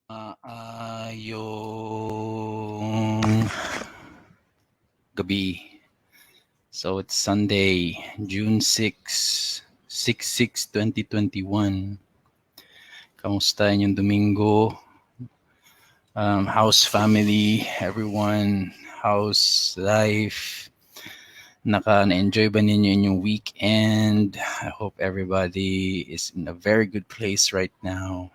Maayong gabi. So it's Sunday, June 6, 6-6-2021. Kamusta inyong Domingo? How's family, everyone? How's life? Naka-enjoy ba ninyo inyong weekend? I hope everybody is in a very good place right now.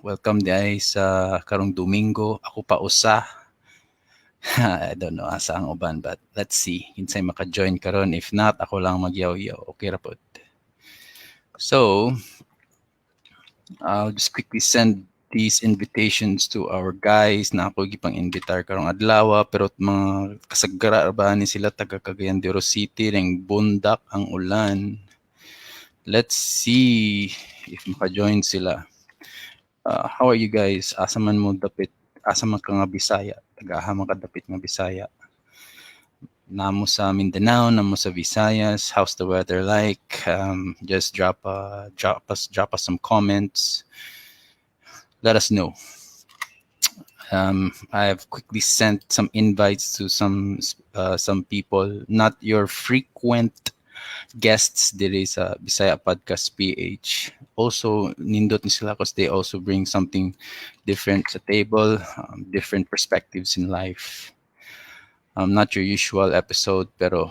Welcome diay sa karong Domingo. Ako pa usa. I don't know asa ang uban, but let's see kinsay maka-join karon. If not, ako lang magyaw-yaw. Okay ra pod. So, I'll just quickly send these invitations to our guys na ako gipang invitar karong adlaw, pero mga kasagara ba ni sila taga Cagayan de Oro City ring bundak ang ulan. Let's see if maka-join sila. How are you guys? Asa man mo dapit? Asa man ka nga Bisaya? Taga-aha man ka dapit nga Bisaya? Namo sa Mindanao, namo sa Visayas. How's the weather like? Just drop us some comments. Let us know. I have quickly sent some invites to some people, not your frequent guests diri sa Bisaya Podcast PH. Also, nindot ni sila because they also bring something different sa table, different perspectives in life. Not your usual episode, pero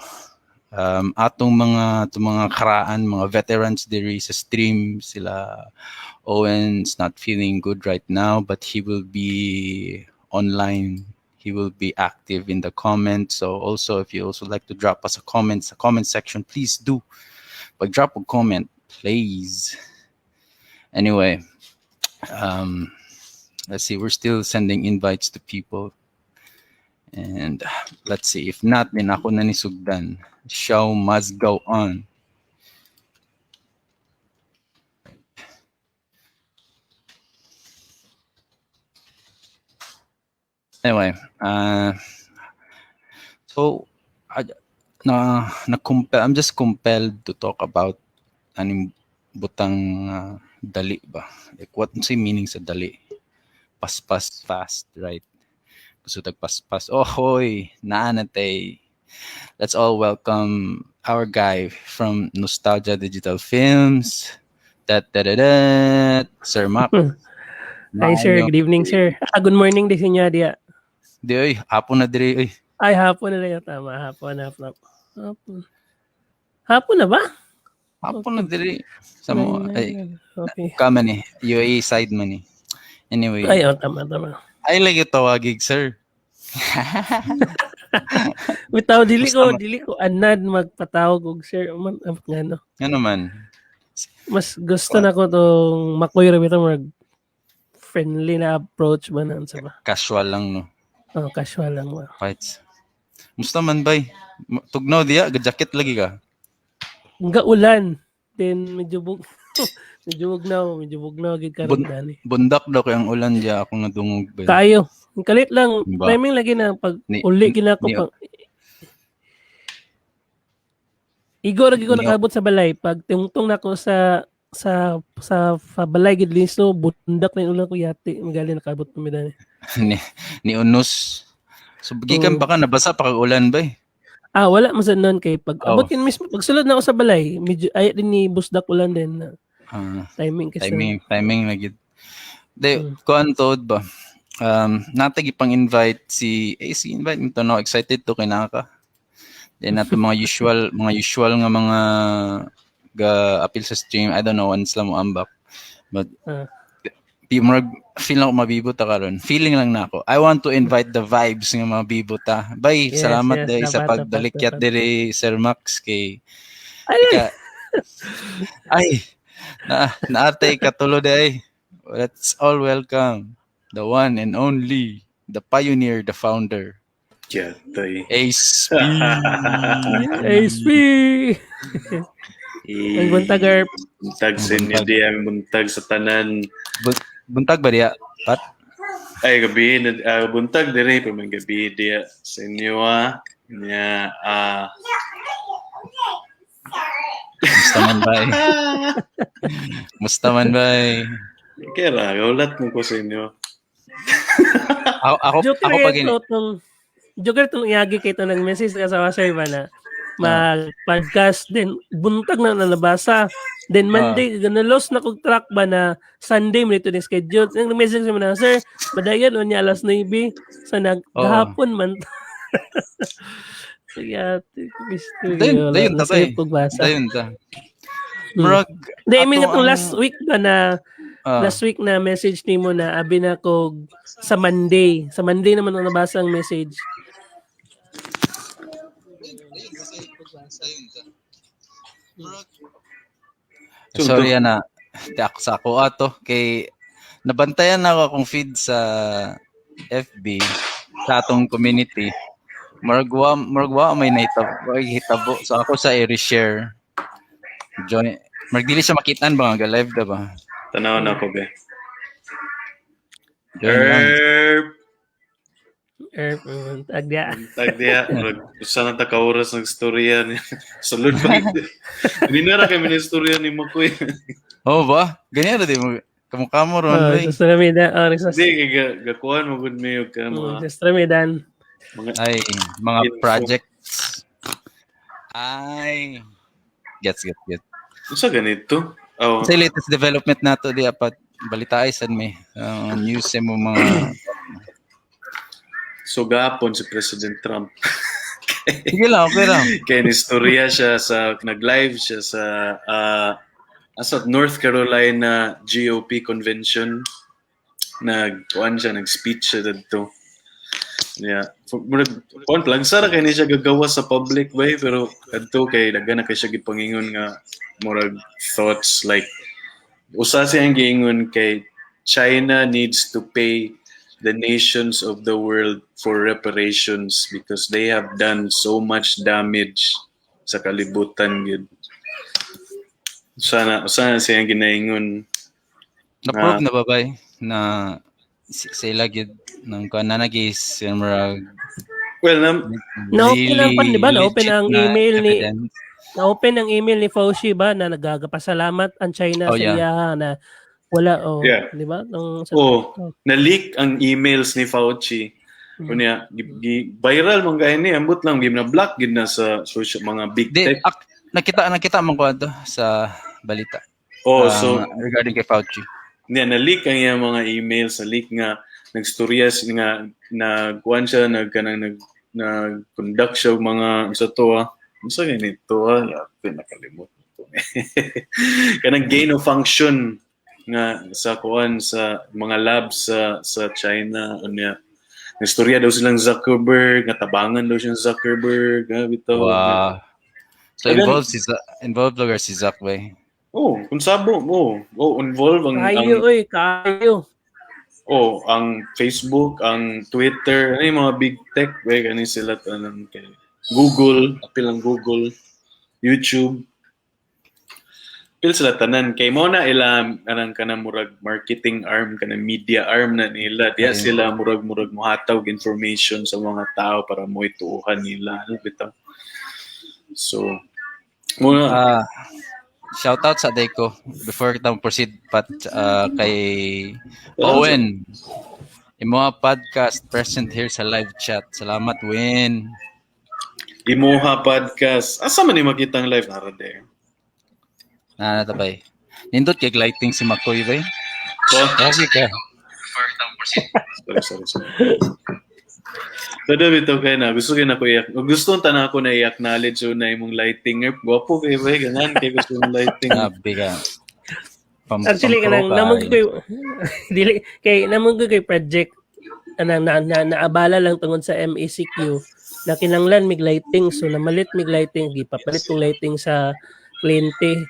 atong mga itong mga karaan, mga veterans diri sa stream, sila Owen's not feeling good right now, but he will be online. He will be active in the comments. So also, if you also like to drop us a comment sa comment section, please do. But drop a comment, please. Anyway, let's see. We're still sending invites to people. And let's see. If not, then ako na ni sugdan. Show must go on. Anyway, so I, na na compel, I'm just compelled to talk about aning butang dali ba? Like, what say meaning sa dali? Paspas, fast, right? Gusto tag paspas. Oh, hoy, naa na tay. Let's all welcome our guy from Nostalgia Digital Films. Da da da da, Sir Mac. Hi, sir, good evening, sir. Ah, good morning din sa inyo diya. Di oy, hapon na diri oy. Ay, hapon na lang, tama. Hapon, hapon. Hapon. Hapon na ba? Hapon na diri sa mo ay Okay. ka man eh, UAE side man eh. Anyway, Ay, oh, tama, tama. Ay lagi tawagig sir. Bitaw dili Basta ko, dili ko anad magpatawag og sir man nga no. Ano man? Mas gusto na ko tong makuy ra bitaw, mag friendly na approach ba na sa ba. Casual lang, no. Oh, casual lang ba. Fights. Musta man bay? Tugnaw diya, ga-jacket lagi ka. Nga ulan. Then medyo bugnaw, medyo bugnaw gid karon dani. Bundak daw kay ang ulan diya, akong nadungog bay. Kaayo. Ang kalit lang, Diba? Timing lagi na pag uli gina ko pag igo ra gid ko nakabot sa balay pag tungtong nako sa balay gid listo, bundak na yung ulan ko yati magali nakabot pa mi dani. Ni unos. So gikan Oo. Baka nabasa pa kag ulan bay. Ah, wala man sad nun kay pag Oh. abot kin mismo pagsulod na ako sa balay, medyo ay din ni busdak ulan din na Ah, timing kasi. Timing timing lagi. De kuan tuod ba? Natag ipang invite si AC, invite nito no, excited to kay naka. Then nato mga usual nga mga ga appeal sa stream. I don't know once lang mo ambak. But pi murag feel na ako mabibot ta karon. Feeling lang na ako. I want to invite the vibes nga mabibot ta. Bay, salamat Yes, day sa dapat, pagdalikyat dapat, diri, Sir Max, kay Ay, ika, ay na naatay katulo day. Let's all welcome the one and only, the pioneer, the founder, Yatay. Ace P. Ace P. Ay, buntag, Erp. Buntag sa inyo Buntag. di, ang buntag sa tanan. Buntag ba diya? Pat? Ay, gabi, buntag dire, pero may gabi diya sa inyo ah. Nya, Musta man bay? Musta man bay? Kaya ra, gaulat mo ko sa inyo. Ako Joker ako pag ito tong Joker tong iagi kay to nag-message ka sa sir ba na mag-podcast din buntag na nalabasa, then Monday gana lost na kog track ba na Sunday mo ito ni schedule. Nang message mo na, "Sir, madayon unya alas 9," sa nag Oo. gahapon man. Sige ate, gusto. Dayon, tatay. Kog basa. Dayon ta. Murag Di, I mean, ato itong last week ba na last week na message nimo na abi na kog sa Monday. Sa Monday naman ang nabasa ang message. Sorry na. Di ako sa ako ato kay nabantayan na ako akong feed sa FB sa atong community. Murag wa may nahitabo, ay hitabo. So ako sa i-share. Join. Murag dili siya makitaan ba nga live da ba? Tanaw na ako be. Join lang. Erp. Er, agya. Tag diya, murag usa na ta ka oras ng istorya ni. Sulod pa. Hindi na ra kay ministorya ni Makoy. Oh ba? Ganyan ra di mo kamukha mo ron. Oh, Bay. sa Stramida. Oh, Hindi kay gakuan mo gud mi og ka mga sa Stramidan. mga Ay, mga Info. projects. Ay. Gets, gets, gets. Unsa ganito? Oh, Sa latest development nato di apat balita ay sad may news sa mo mga So gapon si President Trump. Sige lang, okay lang. Kay nistorya siya sa nag-live siya sa asa North Carolina GOP convention. Nagkuan siya, nag-speech siya didto. Yeah. Murag kuan plansara kay ni siya gagawa sa public way, pero kadto kay daghan na kay siya gipangingon nga murag thoughts, like usa siyang giingon kay China needs to pay the nations of the world for reparations because they have done so much damage sa kalibutan gyud. Sana siyang ginaingon. Na-prove na ba bay na sila gyud nang kuan na nagis murag Well, nam, Na-open ang pan, di ba? Na-open legit ang na email ni evidence. Na-open ang email ni Fauci ba na nagagapasalamat ang China Oh, sa yeah. iyaha na wala, oh, di ba? Nung sa, Oh, na-leak ang emails ni Fauci. Kunya, viral man gani ni, ambot lang gi na block gid na sa social mga big Di, tech. nakita man ko ato sa balita. Oh, so regarding kay Fauci. Niya na-leak ang iyang mga emails, na-leak nga nagstorya nga nagkuan siya, nag kanang nag nag-conduct siya og mga sa to ah. Unsa ganito ah? Yate, nakalimot to. Kanang gain of function nga sa kuan sa mga labs sa China unya. Nagstorya daw silang Zuckerberg, nga tabangan daw siyang Zuckerberg, ah, bitaw. Wow. So And then- involved lugar si Zuck bay. Oh, kung sabo, oh, involve ang Kayo, oy, kayo. Oh, ang Facebook, ang Twitter, ano yung mga big tech, ba, gani sila tanan kay Google, apil ang Google, YouTube. Apil sila tanan kay mo na ila anang kana murag marketing arm, kana media arm na nila. Diya Ayun. sila murag mohatag information sa mga tao para mo ituohan nila, ano bitaw. So, muna Ah, shout out sa Deco before kita proceed pat kay Owen. Imoha Podcast present here sa live chat. Salamat, Win. Imoha Podcast. Asa man ni makita ang live nara there? Na tabay. Nindot kay lighting si Makoy bay. Oh, Kasi ka. Sorry, sorry, sorry. So, bitaw kay na. Gusto kay na ko iyak. Gusto ta na ako na i-acknowledge na imong lighting. Erp, gwapo kay ba? Ganan kay gusto mong lighting. Grabe ka. Actually, pampro kanang ka, namang ay. koy dili kay namang koy project anang na naabala lang tungod sa MECQ na kinanglan mig lighting, so namalit mig lighting, gipapalit kong lighting sa kliyente.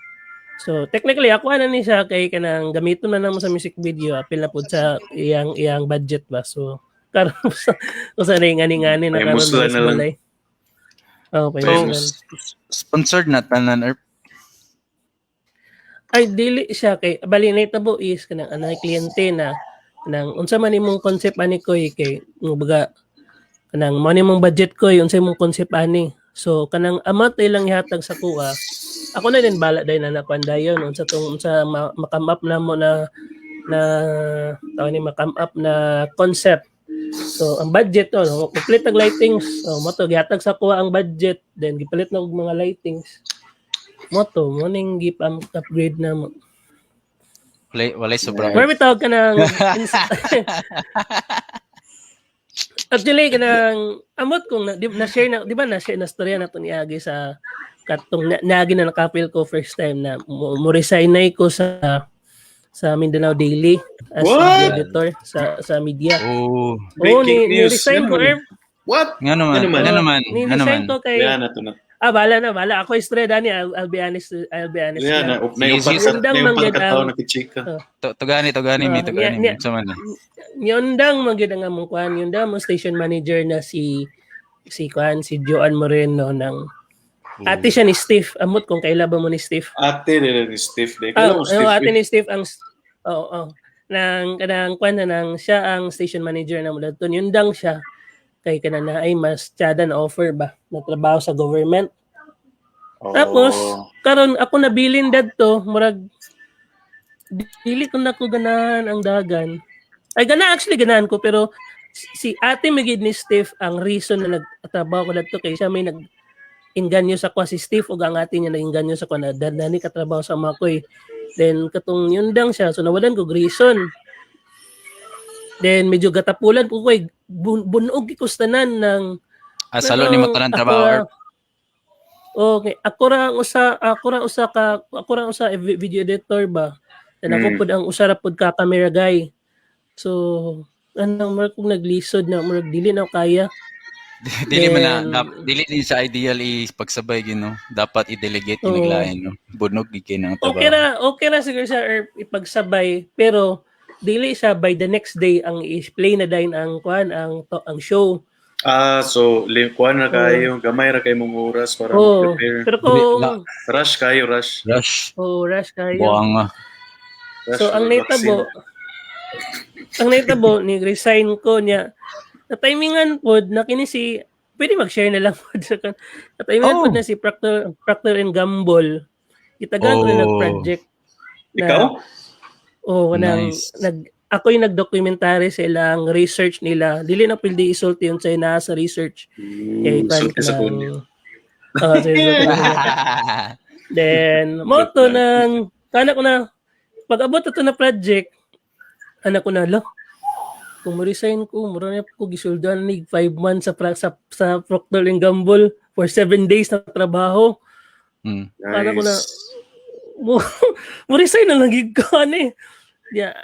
So technically ako ana ni siya kay kanang gamiton na namo sa music video, apil na pud sa iyang iyang budget ba. So karon sa usa na yung ngani-ngani na Ay, karon musla sa na lang. balay. Oh, So, pamuslan. sponsored na tanan Erp. Ay, dili siya kay bali nahitabo is kanang anay kliyente na kanang unsa man imong concept ani koy, kay baga kanang mo ni imong budget koy, unsa imong concept ani. So kanang amount na ilang ihatag sa kuha, ako na din bala dayon na nakuan dayon unsa tong unsa ma-come up na mo na Na tawag ni ma-come up na concept. So ang budget no, no complete ang lightings. So mo to gihatag sa kuha ang budget, then gipalit na og mga lightings. Mo to mo ning upgrade na mo. Walay sobra. Where tawag ka ng Actually, kanang amot kung na, di, na-share na, di ba na-share na storya na to niagi sa katong na, naagi na nakapil ko first time na mo resign na ko sa Mindanao Daily as What? editor sa media. Oh. Oo, Breaking ni news. resign ko, Ganun. Erv. What? Nga naman, Nga naman. nga naman, Ni nga resign naman. ko kay Wala na to na. Ah, bala na, bala. Ako istorya dani, I'll be honest, I'll be honest. Wala na. Na. Up na yung Sige, upat Undang na yung man gyud pagkatao ang- na kichika. Tugani, tugani mi, Ah, tugani mi. Unsa man eh. Yundang man gyud ang among kuan, yundang mo station manager na si kuan, si Joan Moreno ng ate siya ni Steve. Amot kung kaila ba mo ni Steve. Ate nila ni Steve. Di. Ah, Kailan mo oh, Steve? Ate ni Steve ang oo, oh, nang kanang kuan na nang siya ang station manager na mo dadto. Yundang siya kay kana na ay mas tsada na offer ba na trabaho sa government. Oh. Tapos karon ako nabilin dadto, murag dili ko na ko ganahan ang dagan. Ay gana, actually ganahan ko, pero si ate magid ni Steve ang reason na nagtrabaho ko dadto kay siya may nag inganyo sa kwa si Steve ug ang ate niya nag-inganyo sa kwa na dani katrabaho sa mga ko eh. Then katong yundang siya, so nawalan ko og reason. Then medyo gatapulan po ko eh, bunog ko sa tanan ng Ah, salo ni mo tanan ako trabaho. Okay, ako ra ang usa video editor ba. Then ako pod ang usa ra pod ka camera guy. So ano, murag kung naglisod na, murag dili na ako kaya. Dili man na dili din sa ideal i pagsabay gino. Dapat i-delegate Oo. inaglain no. Bunog gid kay nang Okay trabaho. ra, okay ra siguro siya or ipagsabay, pero dili siya by the next day ang i-play na dayon ang kuan ang show. Ah, so kuan ra kayo, gamay ra kay mong oras para Oo. mo-prepare. Pero kung Rush kayo, rush. Rush. Oh, rush kayo. Buang ah. Rush So ang for naitabo, vaccine. ang naitabo ni resign ko niya. Na timingan pod na kini si, pwede mag-share na lang pod sa kan. Na timingan Oh. pod na si Procter and Gamble. Gitagaan ko na nag-project na Ikaw? Oh, nang Nice. nag ako yung nag-documentary sa ilang research nila. Dili na pwede isulti yun sa naa sa research. Kay Ooh, sulti sa kunyo. Oh, sa Then, mo to nang, kana ko na, pag abot ato na project, anak ko na, lo, kung mo-resign ko, mura na ko gisuldoan ni 5 months sa Procter and Gamble for 7 days na trabaho. Kana ko na, Nice. mo resign na lang gid ko ano eh. Yeah,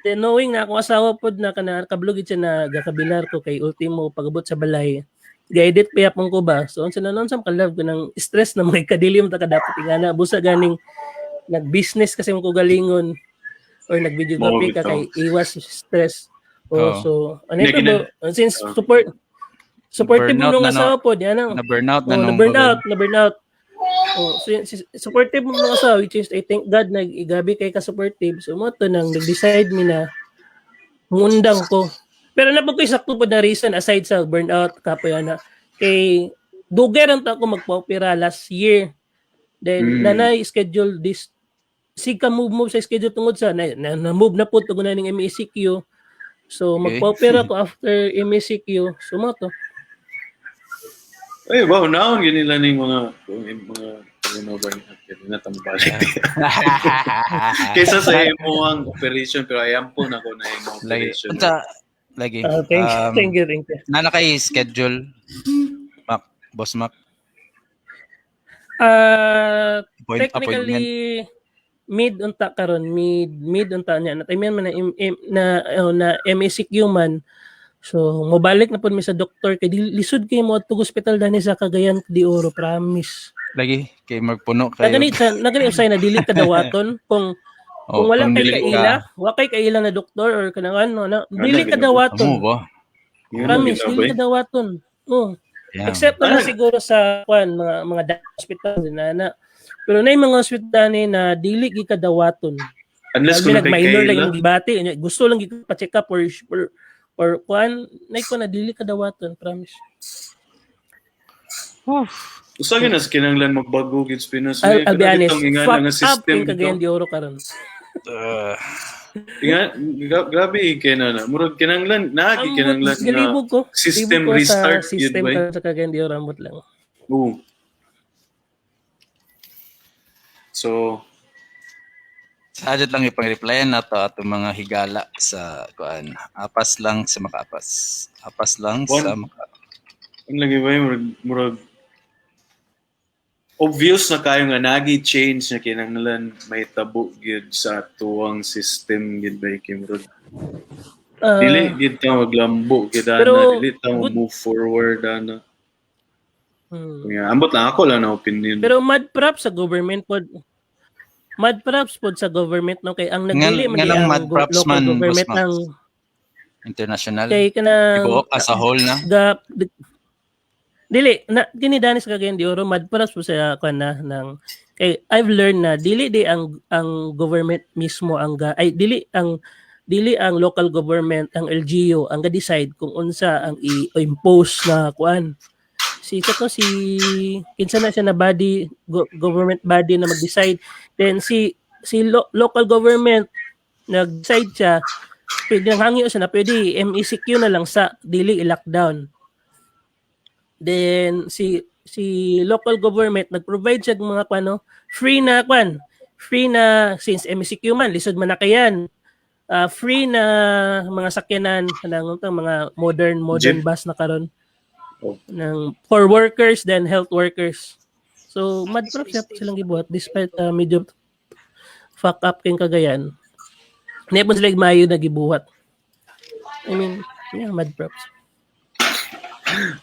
then knowing na akong asawa pod na kana kablog siya na gakabilar ko kay ultimo pagabot sa balay. Ga-edit pa yapon ko ba. So unsa na noon sa kalab ko ng stress na mga kadilim ta ka dapat ingana busa ganing nag-business kasi mo ko galingon or nag-videography Mao ka bitaw. kay iwas stress. Oh, Oo. so ano ito Hindi, since Oo. supportive Burnout mo nung na, no? asawa pod yan ang Na burnout na Oh, nung na burnout, na burnout. Oh, so, supportive mo mga asawa, which is I thank God nag igabi kay ka supportive. So mo to nang nag-decide mi na mundang ko. Pero napag ko sakto po na reason aside sa burnout kapoy na kay dugay ran ta ako magpa-opera last year. Then nanay schedule this sig ka move move sa schedule tungod sa na move na po tungod na ning MECQ. So magpa-opera ko after MECQ. So mo to. Ay, wow, naon gini lang ning mga ano ba yung na tambalik. Kaysa sa imo ang operation, pero ayam po na ko na imo Lagi. operation. Unsa lagi. Okay, thank you, thank you. Na kay schedule Mac, Boss Mac. Technically Appointment. Mid unta karon, mid unta niya na time man na M, M, na oh, na MECQ man, so mobalik na pud mi sa doktor kay lisod kay mo adto hospital dani sa Cagayan de Oro, promise. Lagi kay magpuno kayo. Nagani sa nagani usay na dili ka dawaton kung Oh, kung wala kung kay dili kaila, wa kay kaila na doktor or kanang ano na dili ka ginoo. dawaton. Amo ba? Yun ang Promise, dili ginabay. ka dawaton. Oh. Yeah. Except na lang Ah. siguro sa kwan mga hospital na na. Pero na yung mga hospital ni na dili gi ka dawaton. Unless Labi kung nag minor lang nakay yung gibati, unya, gusto lang gid pa-check up or kwan, nay ko na dili ka dawaton, promise. Usa gyud nas kinahanglan magbago gid sa Pinas. I'll be honest, Itong ingana fuck nga up system yung Cagayan bitaw. de Oro karon. Nga, grabe kay na na. Murag kinanglan, naagi Ambot, kinanglan na galibog ko. system Libog ko restart sa yun system ba? karon sa Cagayan de Oro, ambot lang. Oo. So, Sadjat lang ipang-replyan na to atong mga higala sa kuan. Apas lang sa makaapas. Apas lang One. sa maka. Ang lagi ba yung murag obvious na kayo nga nagi change na kinanglan may tabo gyud sa atuang system gyud ba kay murag dili gyud ta maglambo gyud ana, pero dili ta move forward ana. Yeah, ambot lang, ako lang na opinion. Pero mad props sa government pod. Mad props pod sa government, no, kay ang nagdili man di Nganong ang mad props local man, Boss government Max? ang International. Kay kanang Tibuok as a whole na. Dili na kini dani sa Cagayan de Oro, mad props po sa kuan na ng kay I've learned na dili di ang government mismo ang ga, ay dili ang local government, ang LGU ang ga-decide kung unsa ang i-impose na kuan. Si kato, si kinsa na siya na body, government body na mag-decide. Then si local government nag-decide siya, pwede nang hangyo siya na pwede MECQ na lang sa dili i-lockdown. Then si si local government nag-provide siya ng mga kuan, no, free na kuan, free na, since MECQ man, lisod man na kayan. Ah, free na mga sakyanan kanang mga modern modern Jeep. Bus na karon ng for workers, then health workers. So mad props siya silang gibuhat despite medyo fuck up king Cagayan. Hindi po sila mayo na gibuhat. I mean, yeah, mad props.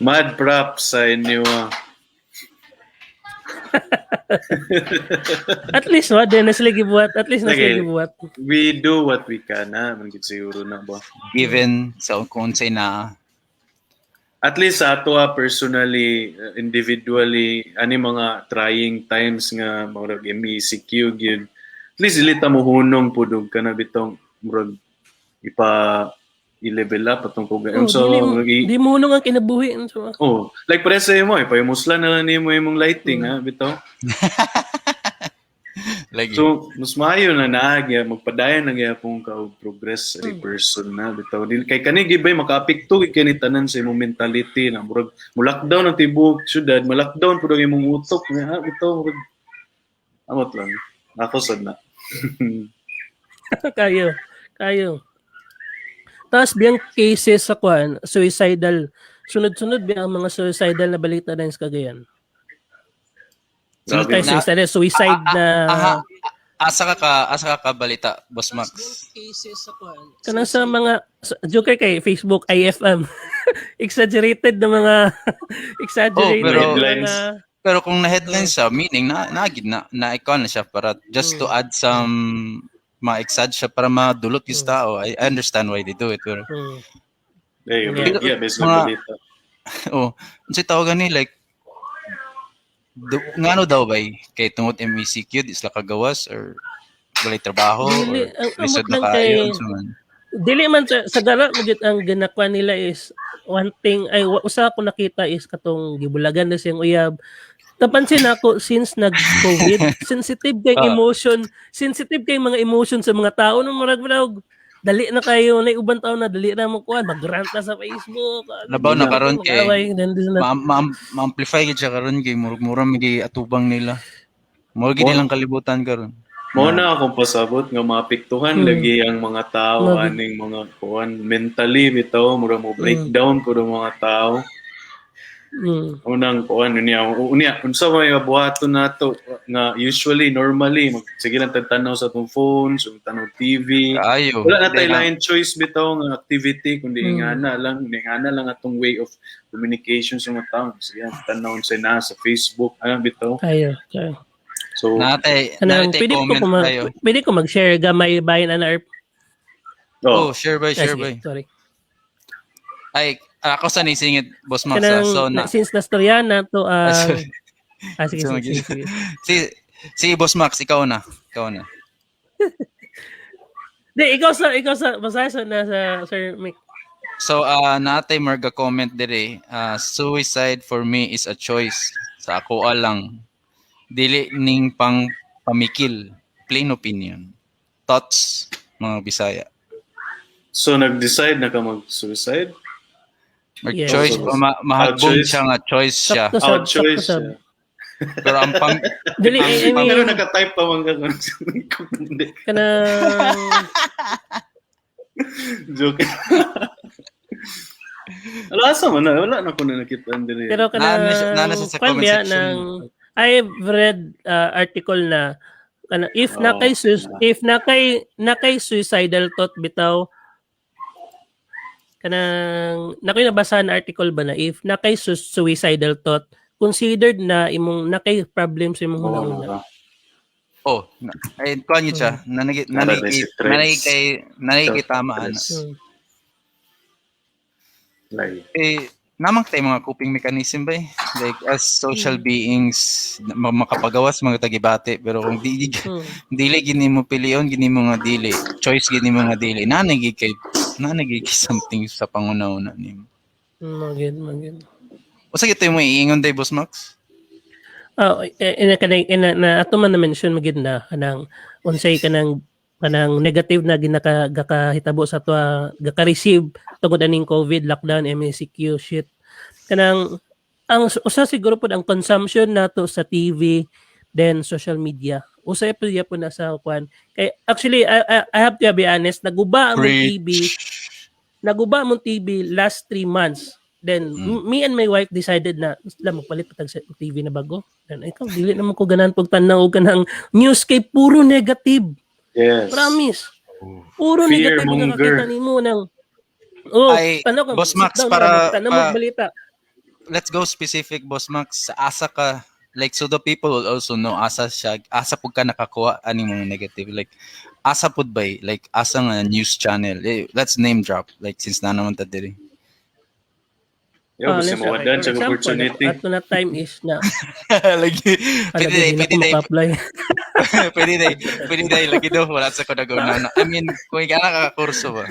Mad props sa inyo ah. At least wa din na sila gibuhat. At least na sila Okay. gibuhat. We do what we can na man gid siguro na ba. Given sa kung unsay na. At least sa ato ah, personally, individually, ani mga trying times nga murag MECQ gyud. At least dili ta mohunong pud og kana bitong murag ipa i-level up atong kuga. Oh, So, dili, murag di mo nung ang kinabuhi. So, oh, like pare sa imo, ipahimuslan na lang nimo imong lighting ha, bitaw. Lagi. So, mas maayo na naagya, magpadayon na gyapon ka og progress as a person na bitaw. Dili kay kani gibay makaapekto gid kani tanan sa imong mentality na murag mo lockdown ang tibuok syudad, ma-lockdown pud ang imong utok nga ha, bitaw murag amot lang. Ako sad na. Kayo. Kayo. Tapos biyang cases sa kwan, suicidal. Sunod-sunod biyang ang mga suicidal na balita na sa Cagayan. Grabe. Ay, suicidal, suicide na Aha, asa ka balita, Boss Max? Kanang sa mga joker kay Facebook IFM. Exaggerated na mga exaggerated Oh, pero- na Headlines. mga Pero kung na headline siya, meaning na naagid na na icon na siya para just to add some ma-exage siya para madulot yung tao. I understand why they do it pero Eh, yeah, based balita. Oh, unsay tawag gani, like do, ngano daw ba eh? Kay tungod MECQ di sila kagawas or walay trabaho Dili, or ang lisod amot na lang kaayo, unsa man? Dili man sa gara mo gid, ang ginakwa nila is one thing ay usa ako nakita is katong gibulagan na siyang uyab. Napansin ako since nag-COVID, sensitive kay emotion, sensitive kay mga emotion sa mga tao no, murag murag dali na kayo na uban tao na dali na mo kuan, magrant na sa Facebook. Ah, Labaw na karon kay mag-away, then this na. Ma-amplify gid siya karon kay murag mura magi atubang nila. Mura gid nilang kalibutan karon. Mao na akong pasabot nga maapektuhan lagi ang mga tao aning mga kuan mentally bitaw, mura mo breakdown pud ang mga tao. Unang kuan unya unya unsa may mabuhaton nato nga usually normally mag, sige lang tag tanaw sa atong phones o tanaw TV. Kaayo. Wala na tay Then, lain choice bitaw nga activity kundi ingana lang atong way of communication sa mga tao. Sige lang tanaw sa na sa Facebook ano bitaw. Kayo, kayo. So Natay, Kanang natay pwede ko comment tayo. Pwede ko mag-share gamay bahin ana Erp? Oh, Oh, share by Ah, share sige, by. sorry. Ay, ako sa nisingit, Boss Max. Kanang, So na, since nastorya na to ang sorry. Ah, sige, So, sige, sige, sige. Si Boss Max, ikaw na. Ikaw na. Di, ikaw sa basta sa na sa Sir Mick. So, natay marga comment dire, "Suicide for me is a choice. Sa ako lang. Dili ning pang pamikil. Plain opinion." Thoughts, mga Bisaya? So nag-decide na ka mag-suicide? Or Yes. choice, mahagbong Choice. Siya nga, choice siya. Sakto sab, Oh, choice. sakto sab. Siya. Pero ang pang, Dili, I mean, Pero naka-type pa man ka kung hindi. Kanang Joke. Wala, asa man na? Wala na ko na nakita diri. Pero kanang Naa na siya sa kwan comment biya section. ng I've read article na kana if Oh, na kay if na kay suicidal thought bitaw, kanang nakoy nabasa na article ba na if na kay suicidal thought, considered na imong na kay problem sa imong Oo, hunahuna. na. Oh, ay, kuan yun siya. Nanagi, Nara, nanagi, si Tres. Nanagi kay, nanagi kay tama, ana. Tres. Like, Eh, namang tayo mga coping mechanism ba eh? Like, as social beings, makapagawas mga tagibate, pero kung di, dili gini mo pilion, gini mo nga dili, choice gini mo nga dili, nanagi kay something sa panguna-una nimo. Magid, magid. Usa gito mo iingon day, Boss Max? Oh, eh, ina kanang ina na ato man na mention magid na kanang unsay kanang negative na ginaka gakahitabo sa ato, gaka-receive tungod aning COVID lockdown, MECQ shit. Kanang ang usa siguro pod ang consumption nato sa TV, then social media. Usa pud po na sa kwan. Kay actually I have to be honest, naguba ang TV, naguba among TV last 3 months. Then, me and my wife decided na, la, magpalit pa tag sa TV na bago. Then, ikaw, dili naman ko ganahan pag tanaw og kanang news kay puro negative. Promise. Puro Fear negative ang monger. nakakita nimo ng. Oh, Ay, tanaw ka, Boss sit Max, down tanaw mo balita. Let's go specific, Boss Max. Sa asa ka, like, so the people will also know asa siya, asa pud ka nakakuha ani mga negative. Like, asa pud ba eh? Like, asa nga news channel? Eh, let's name drop. Like, since na naman ta diri. Yo, Ah, gusto let's mo say, wadan for sa example, opportunity. ato na time is na Like, ala, pwede di day, na pwede ko day, maka-apply. Pwede day, pwede day, lagi daw, wala sa ko nagawa na. I mean, kung ikaw nakakakurso ba?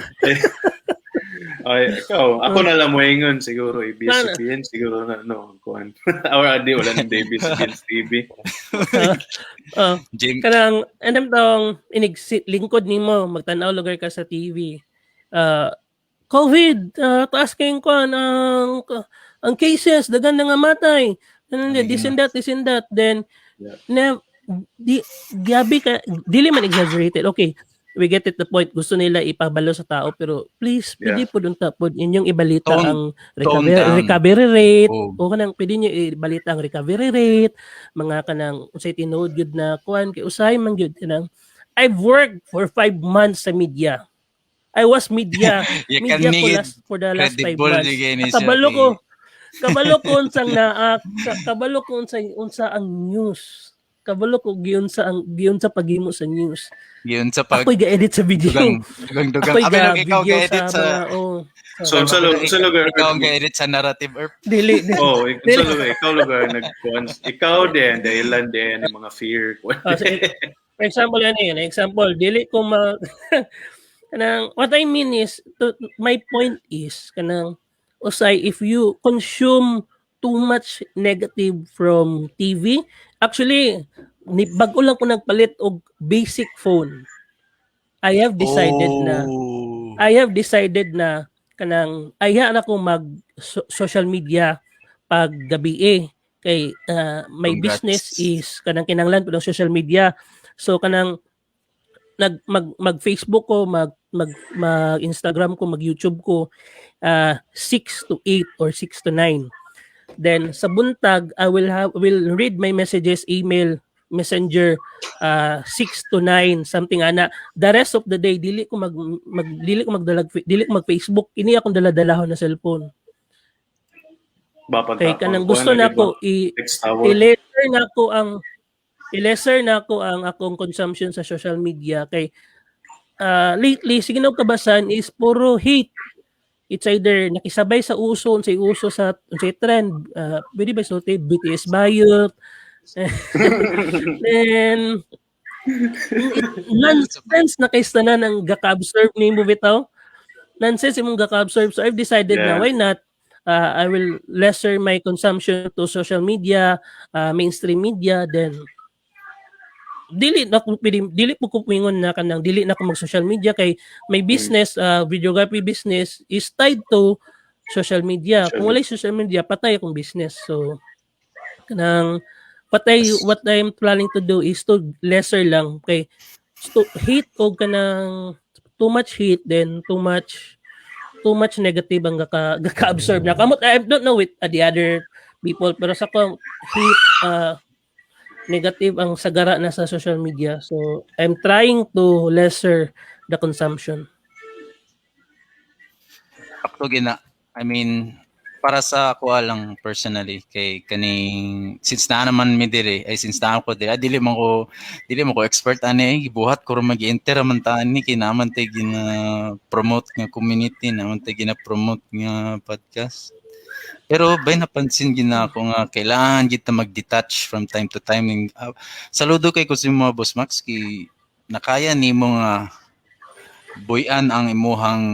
Ay, ikaw, ako na lang mo ingon siguro ABS-CBN siguro na no kuan. Or adi wala nang ABS-CBN TV. Ah, James, kanang anam tong inig lingkod nimo magtan-aw lugar ka sa TV. Ah, COVID, taas kayong kuan ang cases, dagan na nga matay. Ano, this and that, this and that. Then na di gabi ka dili man exaggerated. Okay, we get it, the point. Gusto nila ipabalo sa tao, pero please, pwede po dun ta po inyong ibalita ang Tone recovery, down. recovery rate. Oh. O kanang pwede niyo ibalita ang recovery rate, mga kanang unsay tinuod gyud na kuan, kay usahay man gyud kanang I've worked for 5 months sa media. I was media You can media ko need last for the last 5 credible months. ni kay ni siya, Kabalo eh. ko. Kabalo ko unsang naa kabalo ko unsay unsa ang news. Kabalo ko giunsa ang giunsa paghimo sa news. Yun sa pag Ako'y ga-edit sa video. Dugang dugang dugang. Ako'y Abi ikaw ga-video ga-edit sa sa mga, oh, So, unsa lugar Ikaw ang ga-edit sa narrative or Dili, dili. Oh, unsa lugar ikaw lugar nagkuan ikaw din dahilan din yung mga fear kuan. Ah, so, for example, ano yun? Example, dili ko ma kanang what I mean is to, my point is kanang usay if you consume too much negative from TV, actually ni bag-o lang ko nagpalit og basic phone. I have decided na kanang ayha na ko mag social media pag gabi eh kay my Congrats. business is kanang kinanglan po ng social media, so kanang nag mag mag Facebook ko, mag mag mag Instagram ko, mag YouTube ko 6 to 8 or 6 to 9. Then sa buntag I will read my messages, email, Messenger, 6 to 9, something ana. The rest of the day dili ko mag, mag dili ko magdalag dili ko mag Facebook. Ini akong dala-dalahon na cellphone Ba kay kanang gusto na ko i Text tower. I-lesser na ko ang akong consumption sa social media kay lately sige na kabasan is puro hate. It's either nakisabay sa uso, unsay uso sa unsay trend, pwede ba sulti BTS bayot, then nonsense na kay tanan ang gaka-observe nimo bitaw, nonsense imong gaka-observe. So I've decided na why not, I will lesser my consumption to social media, mainstream media, then Dili na ko pwede, dili po ko moingon na kanang dili na ko mag social media kay may business, videography business is tied to social media. Social Kung walay social media, patay akong business. So kanang what I'm planning to do is to lesser lang kay to hate og kanang too much hate, then too much negative ang gaka-absorb na kamot. I don't know with the other people, pero sa ko hate, negative ang sagara na sa social media, so I'm trying to lesser the consumption. Sakto gina. I mean, para sa ako lang personally kay kaning since naa naman mi diri ay since naa ko diri, ah, dili man ko expert ani, gibuhat ko ra, mag-enter man ta ani kay naa man tay gina promote nga community, naa man tay gina promote nga podcast. Pero bay, napansin gina ako nga kailangan kita mag-detach from time to time. Saludo kay ko si mga Boss Max kay nakaya nimo nga buy-an ang imuhang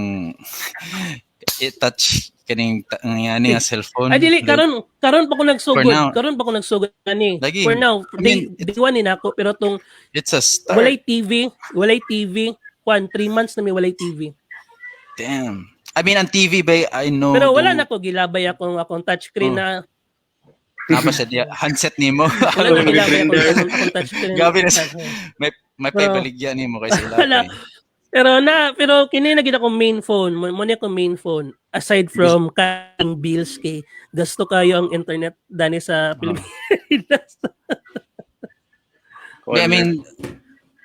i-touch kaning nga nga cellphone. Ay, dili karon, karon pa ko nagsugod. For now. Karon pa ko nagsugod ani. Lagi. For now, I mean, day, day one ni nako, pero tong It's a start. Walay TV, walay TV, kwan, 3 months na may walay TV. Damn. I mean, ang TV ba, I know. Pero wala na ko gilabay akong touchscreen Oh. na. Napa siya diya, handset nimo. Wala na gilabay akong touchscreen. Gabi na may paibaligya nimo kay sila. Wala. Pero kini na gid akong main phone. Mo ni akong main phone aside from kang bills kay gasto kayo ang internet dani sa Pilipinas. I mean,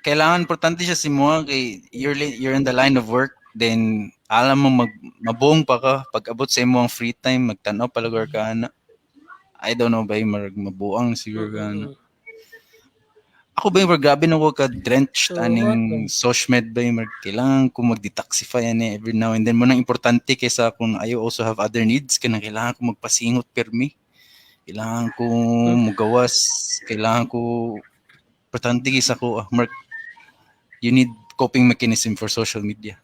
kailangan importante siya si mo kay you're in the line of work, then alam mo mag mabuong pa ka pag abot sa imo ang free time, magtan-aw palugar ka ana. I don't know ba, marag mabuang siguro ka ana. Ako ba yung grabe na ko ka drenched So, aning social med ba, yung kailangan ko mag-detoxify ani every now and then. Mo nang importante kaysa kung I also have other needs kanang kailangan ko magpasingot permi. Kailangan ko mugawas, kailangan ko importante kaysa ko, ah, Mark, you need coping mechanism for social media.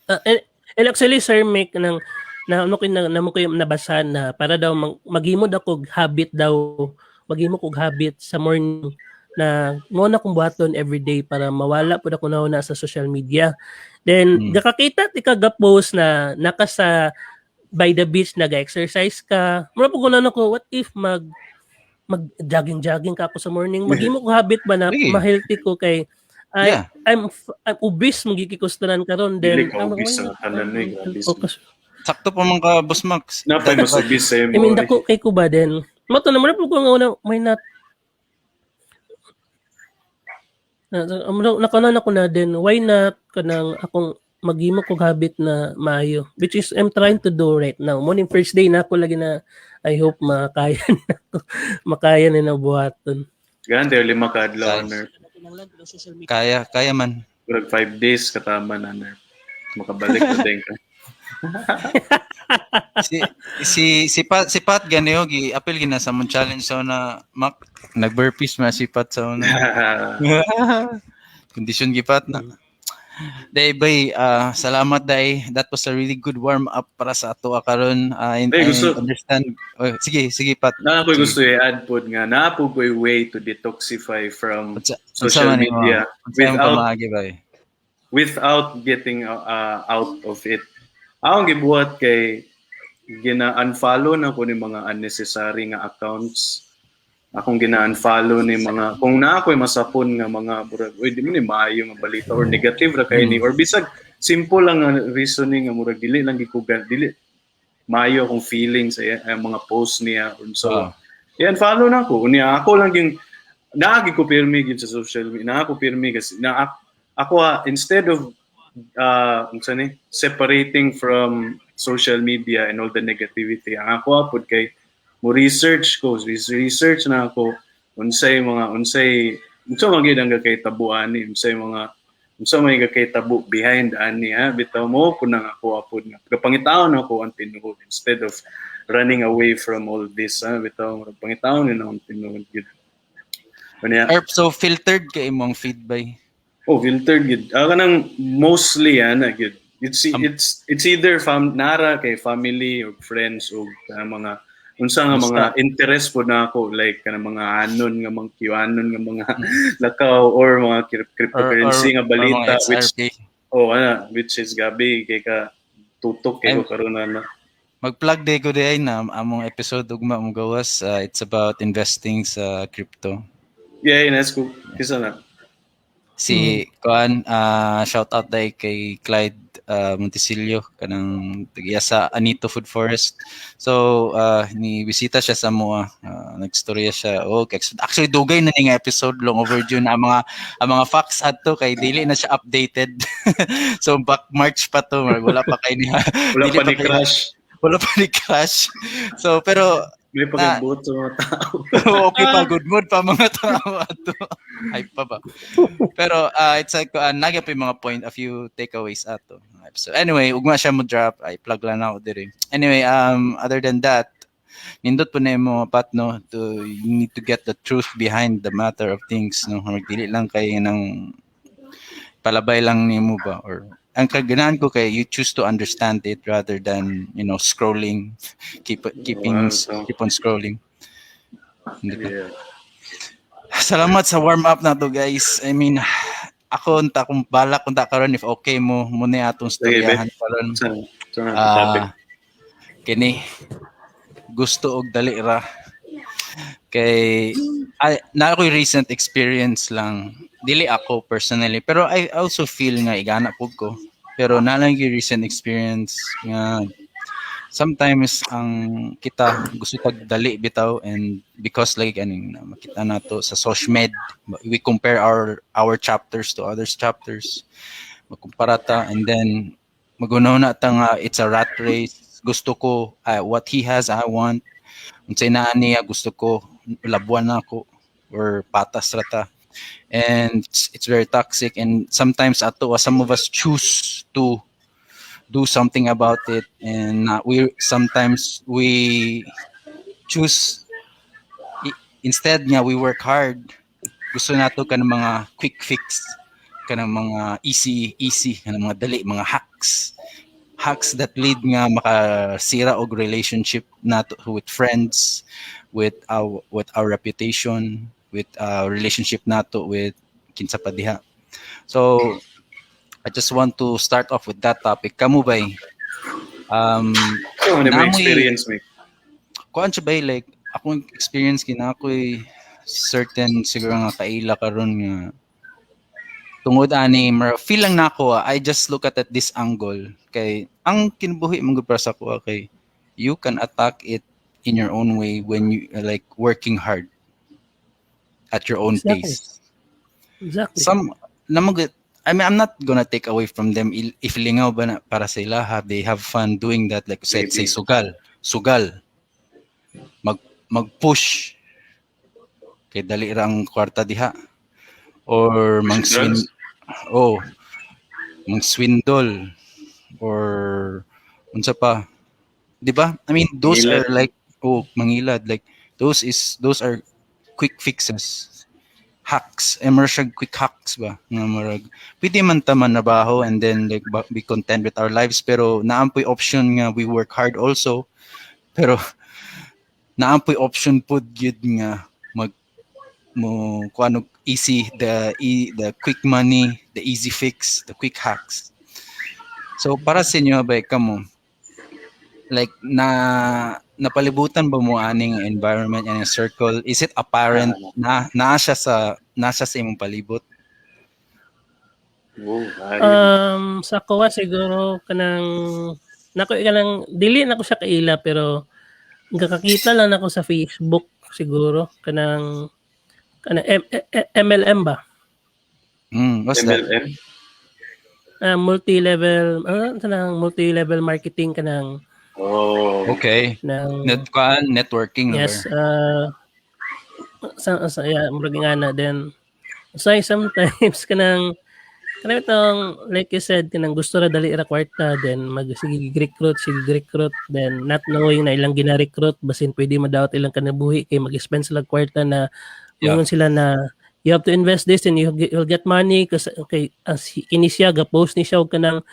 And actually, Sir Mick, nang na ano ko na mo ko yung nabasa na para daw maghimo daw kog habit daw, maghimo kog habit sa morning na mo na kong buhaton every day para mawala pud ako na sa social media. Then gakakita ti ka ga-post na naka sa by the beach, naga-exercise ka. Mura po ko na ko, what if mag jogging jogging ka ako sa morning, maghimo ko habit ba na Sige. Ma-healthy ko kay I I'm obese mong gikikustanan karon, then Dili ka obese sa tanan eh, grabe. Focus. Sakto pa man ka, Boss Max. Napay mas obese sa imo. I mean, dako kay ko ba din. Mo to na mo po ko nga una, may not na nakanan ako na din, why not kanang akong maghimo kog habit na maayo, which is I'm trying to do right now. Mo ning first day na ako lagi na I hope makaya ni ako, makaya ni na buhaton. Ganda yung 5 ka adlaw, Size. Nerf. Kaya, kaya man. Murag 5 days katama na, Nerf. Makabalik na din ka. Si Pat ganyo gi apil gina sa mong challenge sa una, Mac. Nag-burpees man si Pat sa una. Kondisyon gi Pat na. Day bay, salamat day. That was a really good warm up para sa ato karon. Ay, I understand. Oh, sige, sige Pat. Na ako'y gusto i-add pod nga naa po ko'y way to detoxify from Unsa social man imo? media Unsa imong pamaagi bay? Without getting out of it. Akong gibuhat kay gina-unfollow na ko ni mga unnecessary nga accounts. Akong gina-unfollow ni mga kung naa ko'y masapon nga mga murag, uy, di mo ni maayo nga balita or negative ra kay ni or bisag simple lang nga reasoning nga murag dili lang gikugan, dili maayo akong feelings sa mga post niya or so. I-unfollow na ako. Unya ako lang yung naagi ko pirmi gyud sa social media. Naa ko pirmi kasi na ako, instead of unsa ni, separating from social media and all the negativity, ang ako pud kay mo research ko, research na ako unsay mga unsay unsa man gyud ang gakahitabo ani, unsay mga unsa may gakahitabo behind ani, ha, bitaw mo pud nang ako apod nga gapangitaon ako ang tinuod instead of running away from all this, ha, bitaw pangitaon ni ang tinuod gyud. Unya, Erp, so filtered kay imong feed bay? Oh, filtered gid. Ah, kanang mostly ana gid. It's it's either fam nara kay family or friends o mga Unsa nga Basta. Mga interest po na ako, like kanang mga anon nga mga QAnon nga mga lakaw or mga cryptocurrency nga Or balita mga which XRP. Oh, ana, which is gabi kay ka tutok kay ko karon na. Mag-plug day ko day na among episode ugma mo gawas. It's about investing sa crypto. Yeah, that's cool. Kisa na. Si kuan, shout out day kay Clyde Montesilio, kanang tagiya sa Anito Food Forest. So ni bisita siya sa moa, nagstorya siya. Oh, actually dugay na ni nga episode, long overdue na ang mga facts adto kay dili na siya updated. So back March pa to, wala pa kay niya. Wala Dili pa ni pa kayo- crash. Wala pa ni crash. So pero May pagbuot sa mga tao. Okay pa, good mood pa mga tao ato. Hype pa ba? Pero it's like, nagya pa yung mga point, a few takeaways ato. So anyway, ugma siya mo drop, ay plug lang ako diri. Anyway, other than that, nindot po na yung mga pat, no, to, you need to get the truth behind the matter of things, no? Magdili lang kay ng palabay lang nimo ba or ang kaganaan ko kay you choose to understand it rather than scrolling, keep keeping keep on scrolling. Hindi ka. Salamat sa warm up na to, guys. I mean, ako unta kung balak unta karon, if okay mo mo ni atong Sige, be. storyahan karon. Sa topic. Ah, kini gusto og dali ra kay ay, na ako'y recent experience lang, dili ako personally, pero I also feel nga igana pud ko, pero na lang yung recent experience nga sometimes ang kita gusto tag dali bitaw, and because like aning na makita nato sa social med, we compare our chapters to others chapters, magkumpara ta and then magunaw na ta nga it's a rat race. Gusto ko what he has, I want. Unsay naa niya, gusto ko, labuan na ako or patas ra ta, and it's very toxic. And sometimes ato, some of us choose to do something about it, and we sometimes we choose instead nga we work hard, gusto nato kanang mga quick fix, kanang mga easy easy, kanang mga dali, mga hacks, hacks that lead nga makasira og relationship nato with friends, with our reputation, with our relationship nato with kinsa pa diha. So I just want to start off with that topic. Kamo bay, So, ano ba Namoy- experience mo? Kuan siya bay, like akong experience kina ako'y certain siguro nga kaila karon nga tungod ani feel lang nako, I just look at this angle kay ang kinabuhi man gud para sa ako kay you can attack it in your own way when you like working hard at your own pace. Some namag, I mean, I'm not gonna take away from them if lingaw ba na para sa ilaha, they have fun doing that, like say, Maybe. Say sugal sugal, mag push kay dali ra ang kwarta diha, or mang swin Drugs? Oh, mang swindle or unsa pa, di ba? I mean, those Mangilad. Are like, oh, mangilad, like those are quick fixes, hacks, emerge siya, quick hacks ba nga murag pwede man ta manrabaho and then like be content with our lives, pero naampoy option nga we work hard also, pero naampoy option pud gyud nga mag mo kuano easy, the quick money, the easy fix, the quick hacks. So para sa inyo ba, kamo, like na napalibutan ba mo aning environment and circle? Is it apparent na naa siya sa imong palibot? Oh, ay. Sa kuha siguro kanang nako kanang dili na ko siya kaila, pero nakakita lang ako sa Facebook siguro kanang kanang MLM ba? What's that? MLM? Multi-level, kanang multi-level marketing kanang Oh. Okay. Ng Net kuan, networking? Yes, Or sa yeah, murag nga na then say sometimes kanang kanang itong like you said, kanang gusto ra dali ra kwarta, then mag sige recruit, then not knowing na ilang gina-recruit basin pwede madawat ilang kinabuhi kay mag-spend sila kwarta na ingon sila na you have to invest this and you'll get money kasi okay as kini siya ga post ni siya og kanang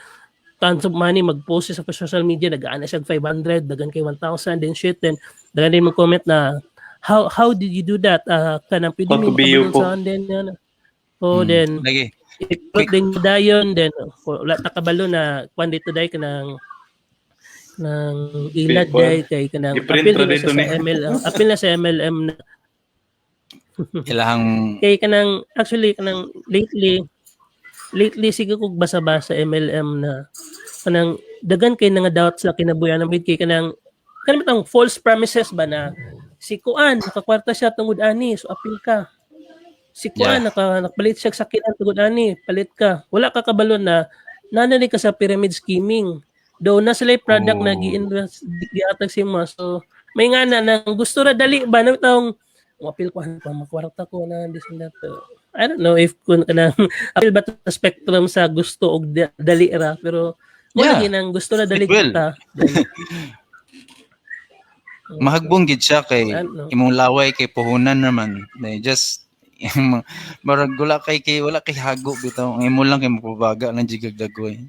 tons of money, mag-post siya sa social media, nagaan na siya 500, dagan kay 1,000, then shit, then dagan din mag-comment na, How did you do that?" Kanang pwede Pag mo kubiyo makabalo po. sa then yan. Oh, then Lagi. ikot din dayon, then wala ta kabalo na kwan dito day kanang ng ilad Paper. day kay kanang I-print appeal ra din na siya dito sa ni. ML, appeal na sa MLM na Ilahang kay kanang actually kanang lately sige kog basa-basa MLM na kanang dagan kay nga doubt sa kinabuhi ng kay kanang kanang bitang false promises ba na si kuan nakakwarta siya tungod ani, so appeal ka. Si kuan nakapalit siya sa sakyanan tungod ani, palit ka. Wala ka kabalo na nanani ka sa pyramid scheming do na sila product na gi-invest, giatag sa imo. So may nga na nang gusto ra dali ba na bitong appeal ko pa makwarta ko na this and that. I don't know if kun kanang appeal ba to sa spectrum sa gusto og dali ra, pero mo lagi nang gusto na dali It will. kita. Mahagbong gid siya kay Ano? imong laway kay puhunan naman. They just marag wala kay hago bitaw. Ang imo lang kay mapabaga lang jigag dagoy.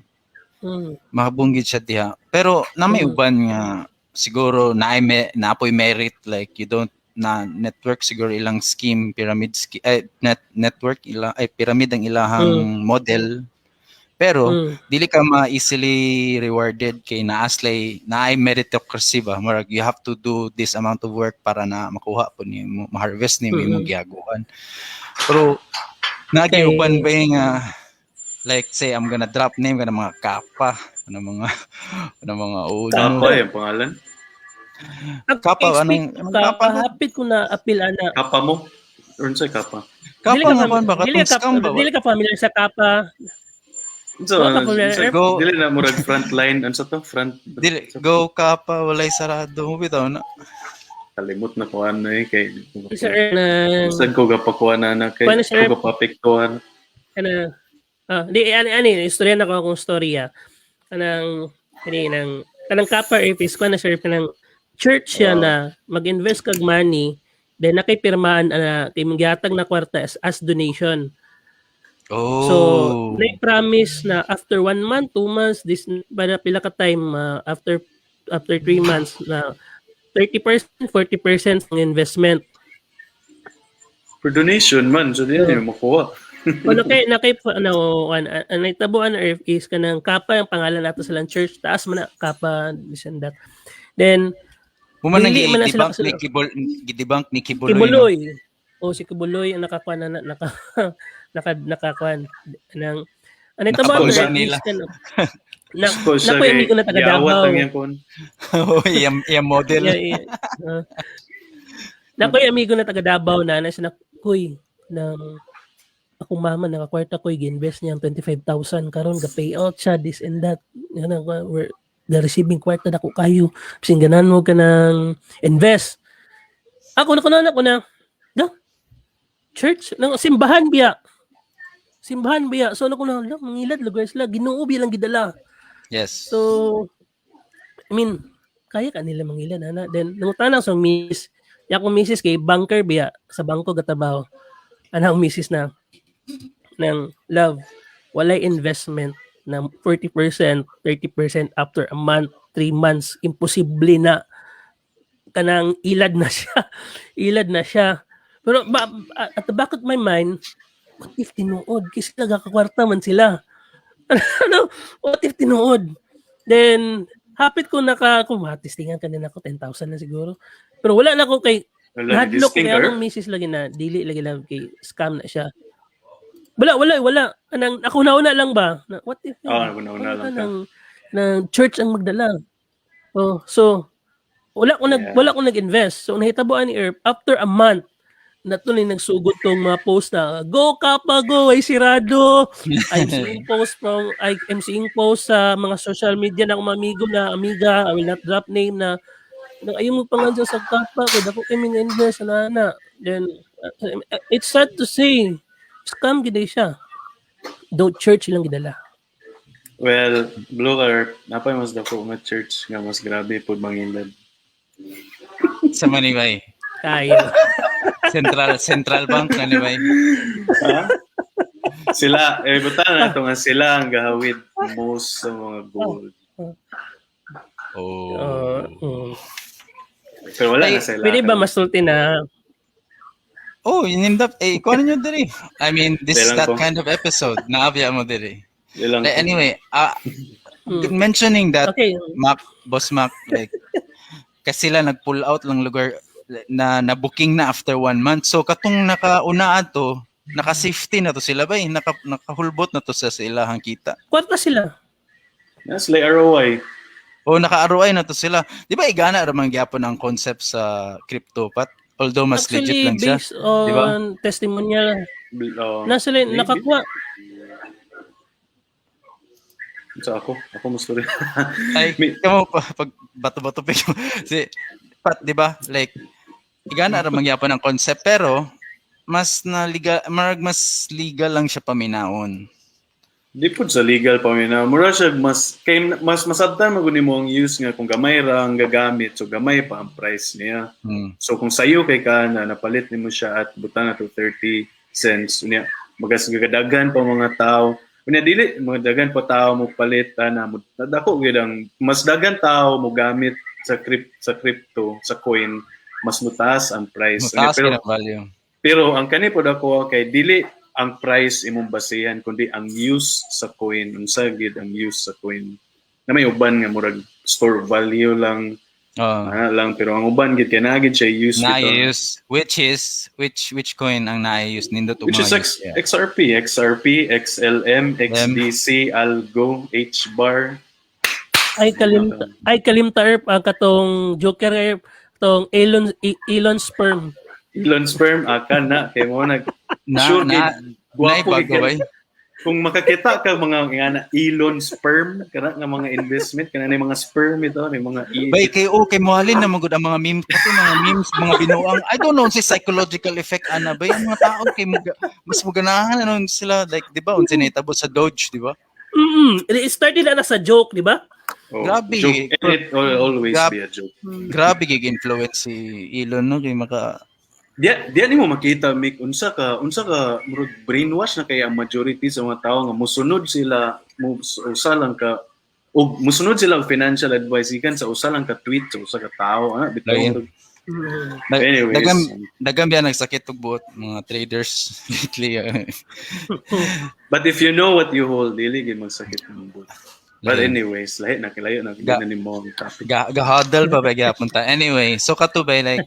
Mahabong gid siya diha. Pero na may uban nga siguro na may naapoy merit, like you don't na network siguro ilang scheme, pyramid scheme, eh, network ila ay pyramid ang ilahang model, pero dili ka ma-easily rewarded kay naaslay naay meritocracy ba, murag you have to do this amount of work para na makuha po nimo, ma-harvest nimo imong gihaguan. Pero naagi uban ba yung, nga like say I'm gonna drop name kana mga kapa, ano mga old Kapa yung pangalan. Ang Kapa, expect anong ka, kapa? Hapit ko na appeal ana. Kapa mo? Or unsay kapa? Kapa Dili ka nga kuan ba, dili katong ka scam ba? Dili ka familiar sa kapa? Unsa Wala ka familiar. Go. Dili na murag frontline, unsa to? Front Dili go kapa, walay sarado mo bitaw na. Kalimot na ko ano eh kay Sir na Saan ko gapakuha na na kay Paano, sir? ko gapapiktuhan. Kana di ani ani istorya na ko akong storya kanang kani nang kanang kapa if is kuan na sir, kanang church siya na mag-invest kag money, then nakipirmaan na kay imong gihatag na kwarta as donation. Oh. So, na-promise na after one month, 2 months, this para pila ka time, after after 3 months na 30%, 40% ng investment. For donation man, so di na makuha. O nakay ano an an nahitabuan or if is kanang kapa ang pangalan nato sa lang church, taas man na kapa, this and that. Then Human nang dili man na sila gi-debunk ni Kibol, gi-debunk ni Kibuloy. No? Kibuloy. O si Kibuloy ang nakakuan na naka naka nakakuan ng ano ito ba Nakabago is nila. kana na So, siya nakoy kay amigo na taga giawat Davao. ang iyang kuan. Oh, iyang model. Yeah. Nakoy amigo na taga Davao na na siya na kuy ng akong mama nakakwarta ko, gi-invest niya ang 25,000, karon ga payout siya, this and that. Yan ang we're the receiving kwarta dako kayo, bisin ganan mo ka ng invest. Ako na kuno na ko na na church ng simbahan biya, simbahan biya. So ano ko na la, mangilad lugar sila, Ginoo biya lang gidala. So I mean, kaya ka nila mangilad ana. Then nangutana sa miss ya akong misis kay banker biya, sa bangko gatrabaho. Ana ang misis na ng love, walay investment na 40%, 30% after a month, 3 months, imposible na. Kanang ilad na siya. Ilad na siya. Pero ba, at the back of my mind, what if tinuod? Kasi nagkakakwarta man sila. Ano? What if tinuod? Then, hapit ko naka, kung matistingan ka din ako, 10,000 na siguro. Pero wala na ko kay, Wala, nahadlok distinct, kay er? akong misis lagi na, dili lagi lang kay scam na siya. Wala, wala, wala. Anang, ako nauna lang ba? Na, what if, Oo, nauna lang ka. Ng church ang magdala. Oh, so, wala ko nag-invest. So nahitabo ani Erp, after a month na tuloy nagsugod tong mga post na go kapa go ay sirado. I'm seeing post sa mga social media ng mga amigo na amiga, I will not drop name, na nang ayaw mo pa nga dyan sa kapa kay dako kay mga invest na na. Then it's sad to say, scam gid siya. Do church lang gidala. Well, Blue Car, napay mas dako nga church nga mas grabe pud mangilad. Sa Manibay. Kayo. Central Central Bank na ni Bay. Ha? Sila, eh, buta na ito nga sila ang gahawid most sa mga gold. Oh. Pero wala Ay, na sila. Pwede ba masulti na? Oh, inindap eh kuno nyo diri. I mean, this is Kailan that ko? Kind of episode. Naabya mo diri. Ilang Like, anyway, mentioning that Mac, Boss Mac, like kasi sila nag-pull out lang lugar na na-booking na after one month. So katong nakauna ato, naka-safety na to sila ba eh? Nakahulbot na to sa ilahang kita. Kwarta sila. That's like ROI. O naka-ROI na to sila. Di ba igana ra man gyapon ang concept sa crypto, pat? Although mas legit Actually, lang siya. based on Di ba? testimonial, na sila maybe. nakakuha. So ako mo story. Ay, kamo pa pag bato-bato pa si Pat, di ba? Like igana ra man gyapon ang concept pero mas na legal, marag mas legal lang siya paminaon. Di pud sa legal pa na. Mura siya mas kay mas masabtan man gud nimo ang use nga kung gamay ra ang gagamit, so gamay pa ang price niya. So kung sayo kay ka na napalit nimo siya at butang na to 30 cents, unya magas gagadagan pa mga tao. Unya dili mga dagan pa tao mo palit ana mo dako gyud ang mas dagan tao mo gamit sa crypto, sa coin, mas mutaas ang price. Unya, Mataas pero pero, ang value. Pero ang kani pod ako kay dili ang price imong basehan kundi ang use sa coin, unsa gid ang use sa coin. Na may uban nga murag store value lang ana lang, pero ang uban gid kay naa gid siya use Na bitaw. Use which is which coin ang na-use nindot og Which is mga X, use, yeah. XRP, XRP, XLM, XDC, Algo, HBAR. Ay kalimta erp ang katong Joker erp tong Elon Elon sperm. Elon sperm aka na kay mo nag Na sure na gid gwapo na gid kay- kung makakita ka mga nga na Elon sperm kana nga mga investment kana na yung mga sperm ito may mga E Bay kay okay mo halin na magud ang mga memes pati mga memes, mga binuang. I don't know si psychological effect ana ba yung mga tao kay mo mas moganahan ano sila, like di ba unsa nahitabo sa Doge, di ba? It started na sa joke, di ba? Oh, Grabe. joke. And it will always be a joke. Grabe gig influence si Elon, no, kay maka Diya nimo makita, Mick, unsa ka murag brainwash na kay ang majority sa mga tao nga musunod sila mo usa lang ka og musunod sila og financial advice gikan sa usa lang ka tweet sa usa ka tawo ana bitaw. Lagi. Anyways. Dagan biya nagsakit og buot mga traders lately, eh. But if you know what you hold, dili gid magsakit ang buot. But Lahi. anyways, lahi na kilayo na na nimo ang topic. Ga-hodl pa ba gyapon ta. Anyway, so kato ba, like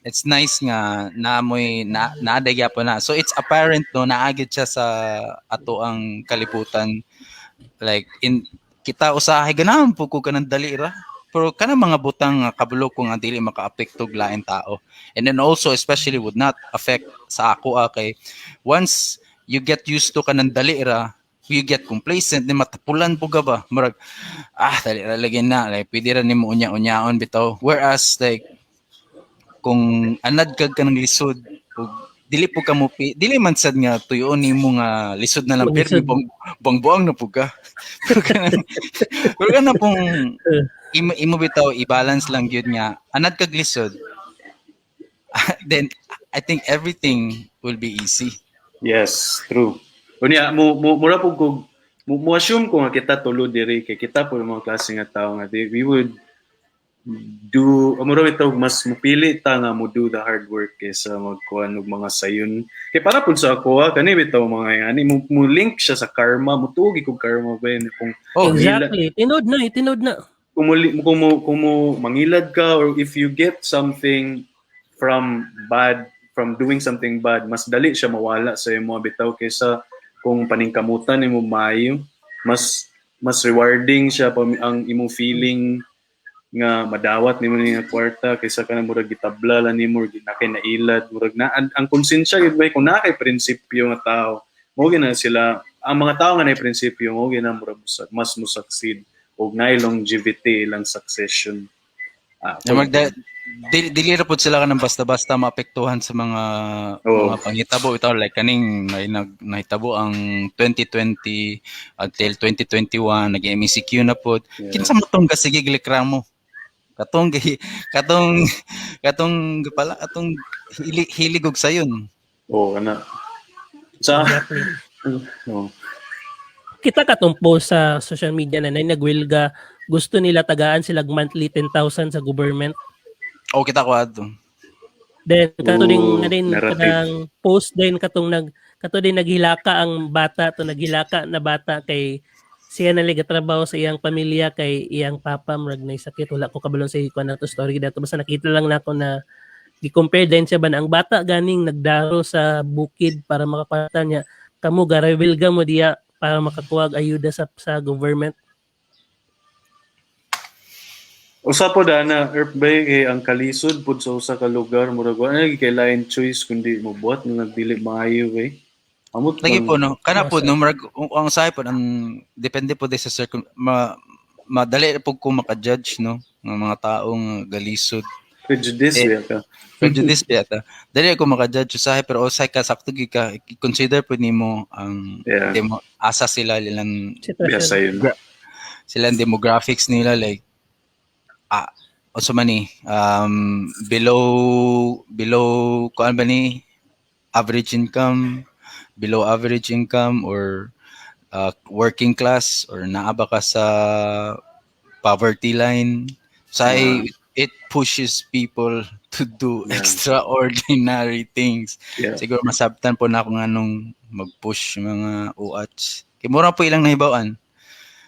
it's nice nga naamoy na naaday gyapon na. So it's apparent, no, naagid siya sa ato ang kalibutan. Like in kita usahay ganahan po ko kanang dali ra. Pero kanang mga butang nga kabalo ko nga dili makaapekto og lain tao. And then also especially would not affect sa ako, kay once you get used to kanang dali ra, you get complacent ni matapulan po ka ba, murag dali ra lagi na, like pwede ra nimo unya-unyaon bitaw, whereas like kung anad kag kanang lisod ug dili po ka mo dili man sad nga tuyoon nimo nga lisod na lang pero Lisod. buang buang buang na po ka, pero kana pong imo bitaw i-balance lang gyud nga anad kag lisod, then I think everything will be easy. Yes, true. Unya mo mura po ko mo assume ko nga kita tulo diri kay kita po yung mga klase nga tao nga we would do mura bitaw mas mupili ta nga mo do the hard work kaysa magkuan og mga sayon. Kay para pud sa ako ha, kani bitaw mga ani mo link siya sa karma, mo tugi kog karma ba yun kung Oh. Exactly. Tinod na, eh, tinod na. Kung mo mangilad ka or if you get something from bad, from doing something bad, mas dali siya mawala sa imo bitaw kaysa kung paningkamutan nimo maayo. Mas rewarding siya pa ang imong feeling nga madawat nimo ni nga kwarta kaysa kanang murag gitabla lang nimo or nakay nailad murag na ang konsensya gyud ba. Kung naa kay prinsipyo nga tao, mo gina sila ang mga tao nga naay prinsipyo, mo gina murag mas mo succeed og naay longevity ilang succession. Yeah, dili ra pud sila kanang basta-basta maapektuhan sa mga mga panghitabo itaw, like kaning nahitabo ang 2020 until 2021, nag-MECQ na pud. Kinsa man tong gasige reklamo katong pala atong hilig og sayon? Oo, ana. Sa Exactly. No. Kita katong post sa social media na nagwilga, gusto nila tagaan sila monthly 10,000 sa government. Oh, kita ko ato. Then kato ding Ooh, na din narrative. Kanang post din katong nag kato din naghilaka ang bata to, naghilaka na bata kay siya na trabaho sa iyang pamilya kay iyang papa murag nay sakit. Wala ko kabalon sa ikuan nato story dato, basta nakita lang nako na gi-compare din siya ba na ang bata ganing nagdaro sa bukid para makakwarta niya, kamo garawilga mo diya para makakuha og ayuda sa government. Usa po dana Earth bay kay ang kalisod pud sa usa ka lugar, murag wala na kay lain choice kundi mobuhat nga nagdili maayo eh. Amot Lagi bang- po no, kana po Masa. no, murag ang sahi po ang depende po di sa circum ma madali po ko maka-judge no ng mga taong galisod. Prejudice Eh, eh, ka. Prejudice yata. Dali ako maka-judge usahay, pero usahay ka sakto gyud ka consider po nimo ang demo asa sila ilang Sitwasyon. Yeah, sayon. Silang demographics nila, like unsa man ni below kuan ba ni, average income, below average income, or working class, or naa ba ka sa poverty line. Say it pushes people to do extraordinary things. Siguro masabtan po na ako nga nung mag-push yung mga UATs. Kay mura po ilang nahibaw-an.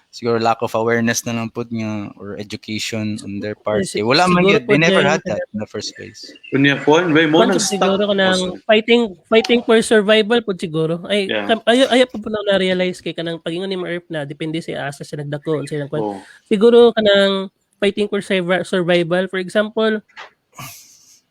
Siguro lack of awareness na lang pud nga or education on their part. Eh, wala man Siguro yun. po They never dyan, had that in the first place. Unya kuan bay mo Kwan nang pud siguro stuck. kanang Oh, sorry. fighting for survival pud siguro. Ay ay pa po na na-realize kay kanang pagingon ni mo Earth na depende sa asa sa nagdako sa ilang kwan. Oh. Siguro kanang fighting for survival, for example,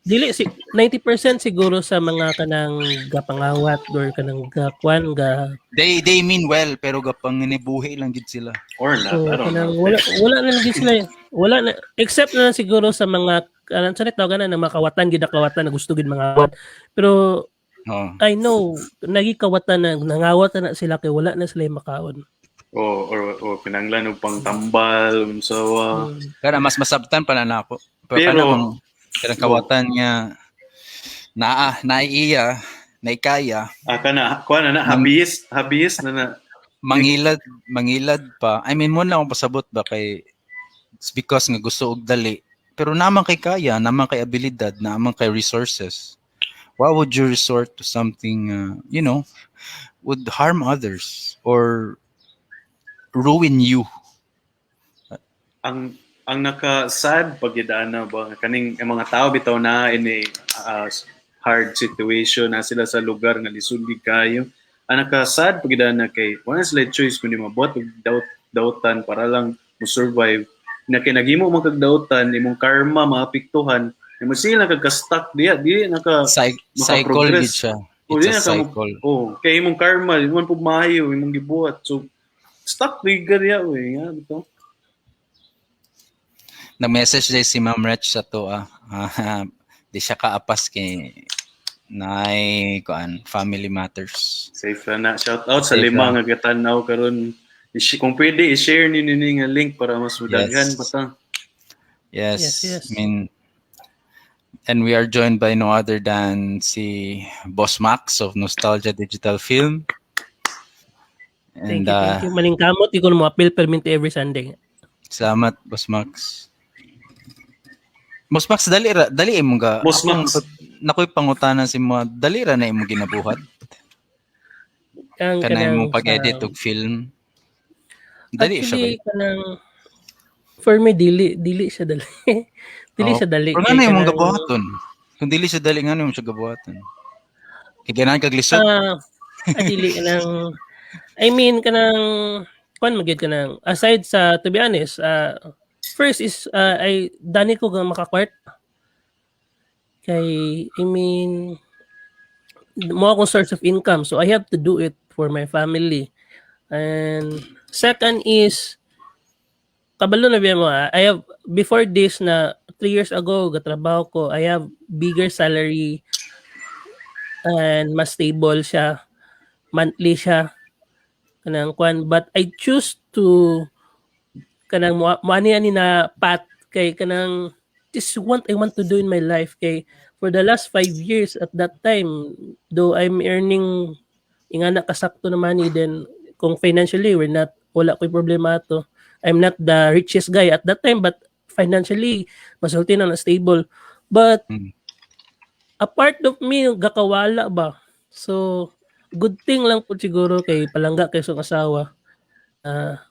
dili si 90% siguro sa mga kanang gapangawat or kanang gakwan ga They mean well pero gapanginibuhi lang gid sila. Or not, So, I don't kanang know. wala na lang gid sila eh. Wala na, except na lang siguro sa mga kanang sa tawag na mga kawatan gid na kawatan na gusto gid mangawat. Pero Oh. I know nagi kawatan na nangawat na sila kay wala na sila makaon. O or kinahanglan og pangtambal unsa wa. Kana mas masabtan pa na nako. Pero, Pero- kana bang kanang kawatan nga naa naiiya naikaya. Ah, kana kuan na na habis habis na na. Mangilad mangilad pa. I mean, mo na akong pasabot ba kay it's because nga gusto og dali. Pero naman kay kaya, naman kay abilidad, naman kay resources. Why would you resort to something would harm others or ruin you? Ang naka-sad pagidana ba kaning ang mga tao bitaw na in a hard situation na sila sa lugar nga lisod gid kayo. Ang naka-sad pagidana kay wala sila choice kundi mabuhat og dautan para lang mo survive na kay naghimo man kag dautan, imong karma maapektuhan imo, sila kag stuck diya, di naka Cycle maka-progress. gid siya. Oh, It's di a na ka mo- cycle. Oh, kay imong karma di man pud maayo imong gibuhat, so stuck di ka diya oy nga bitaw. Nag-message day si Ma'am Rech sa to ah. Ah, di siya kaapas kay naay kuan, family matters. Safe ra na. Shout out sa Safe lima ra. nga gatanaw karon. Kung pwede i-share ninyo ni nga link para mas mudaghan pa ta. Yes. Yes. I mean, and we are joined by no other than si Boss Max of Nostalgia Digital Film. Thank And you, thank you. Maningkamot di ko mo appeal perminti every Sunday. Salamat, Boss Max. Boss Max, dali ra, dali imong ga. Boss akong Max. Nakoy pangutana si mo, dali ra na imong ginabuhat. Ang Kanay kanang mong pag-edit og film. Dali siya ba? Actually, kanang for me dili siya dali. Dili Oo. siya dali. Pero Kay nga na imong kanang- gabuhaton? Kung dili siya dali, nga na imong siya gabuhaton? Kay ganahan kag lisod. Ah, dili kanang, I mean, kanang kuan magyud kanang aside sa, to be honest, first is ay dani ko nga makakwart kay, I mean, mo akong source of income, so I have to do it for my family. And second is kabalo na biya mo ah, I have before this na 3 years ago gatrabaho ko, I have bigger salary and mas stable siya, monthly siya kanang kwan, but I choose to kanang mo ani ani na path kay kanang this is what I want to do in my life, kay for the last 5 years at that time, though I'm earning Ingana kasakto na money, then kung financially we're not, wala ko'y problema ato. I'm not the richest guy at that time, but financially masulti na na stable. But a part of me gakawala ba. So good thing lang po siguro kay palangga kay sa asawa. Ah,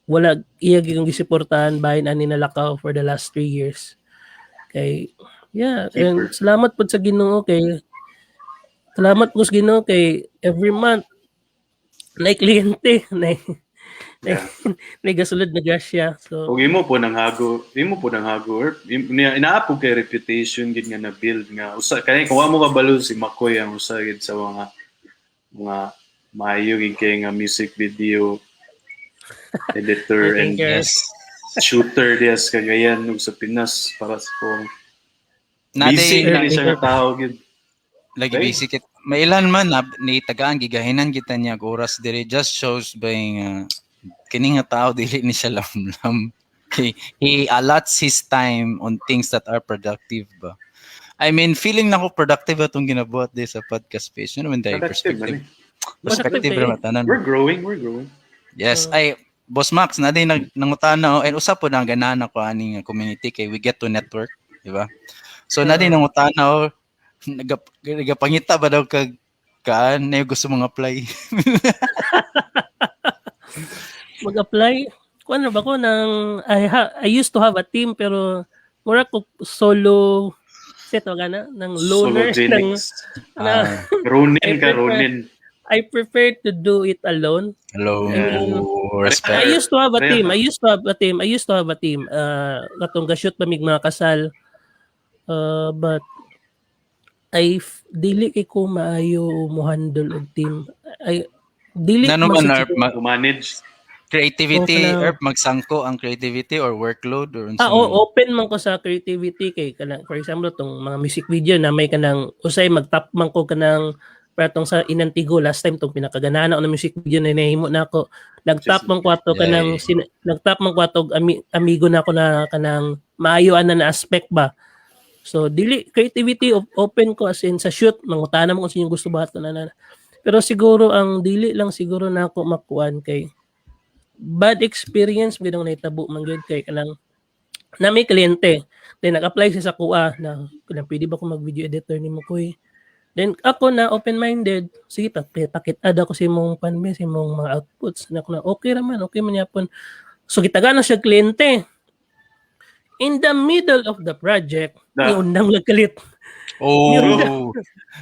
wala iya gyud gisuportahan bahin ani nalakaw for the last 3 years. Kay yeah, and Keeper. Salamat po sa Ginoo kay salamat po sa Ginoo kay every month na kliyente na na gasulod na grasya. So Ug imo po nang hago, imo po nang hago or inaa po kay reputation gid nga na build nga usa kay kung wa mo kabalo, si Makoy ang usa gid sa mga maayo gid kay nga music video editor and Thank you. Shooter diya sa Cagayan ug sa Pinas para sa kong busy Naday na ni siya nga tao gid. Lagi Okay. basic it. May ilan man na ni tagaan gigahinan kita niya og oras diri, just shows by nga kini nga tao dili ni siya lamlam. He allots his time on things that are productive ba. I mean, feeling na ko productive atong ginabuhat di sa podcast page. Ano man dahil Productive man perspective. eh. Perspective Productive ra tanan. We're growing, we're growing. Yes, ay Boss Max, na din nag nangutana oh, and usa po na ganahan ako ani nga community kay we get to network, di ba? So na din nangutana oh, nagapangita ba daw kag kaan na gusto mong apply? Mag-apply kung ano ba ko ng I used to have a team, pero mura ko solo set wa na ng loner ng Sologenics. na, Ah, Ronin I ka, Ronin. I prefer to do it alone. Hello, I respect. Used to have a Rare. team. I used to have a team. I used to have a team. Katong ga-shoot pa mig mga kasal. But dili kay ko maayo mo handle og team. I dili Nano man man Erp, To manage. Creativity, Oo, kana- Erp, magsangko ang creativity or workload or unsa Ah, man? Open man ko sa creativity kay kanang, for example, tong mga music video na may kanang usay magtap man ko kanang pero tong sa Inantigo last time, tong pinakaganana ko na music video na nahimo na ako, nagtap man ko ato kanang nagtap man ko ato amigo na ako na kanang maayo ana na aspect ba. So dili creativity open ko, as in sa shoot mangutana mo kung sa inyong gusto ba ato na, na. Pero siguro ang dili lang siguro na ako makuan kay bad experience gid ang nahitabo man gyud kay kanang na may kliyente, then nag-apply siya sa kuha na kanang pwede ba ko mag-video editor nimo koy. Then ako na open-minded, sige pa pakit-add ako sa imong panme, sa imong mga outputs na ako na okay ra man, okay man yapon. So gitagaan na siya kliyente. In the middle of the project, niundang lagkalit. Oh,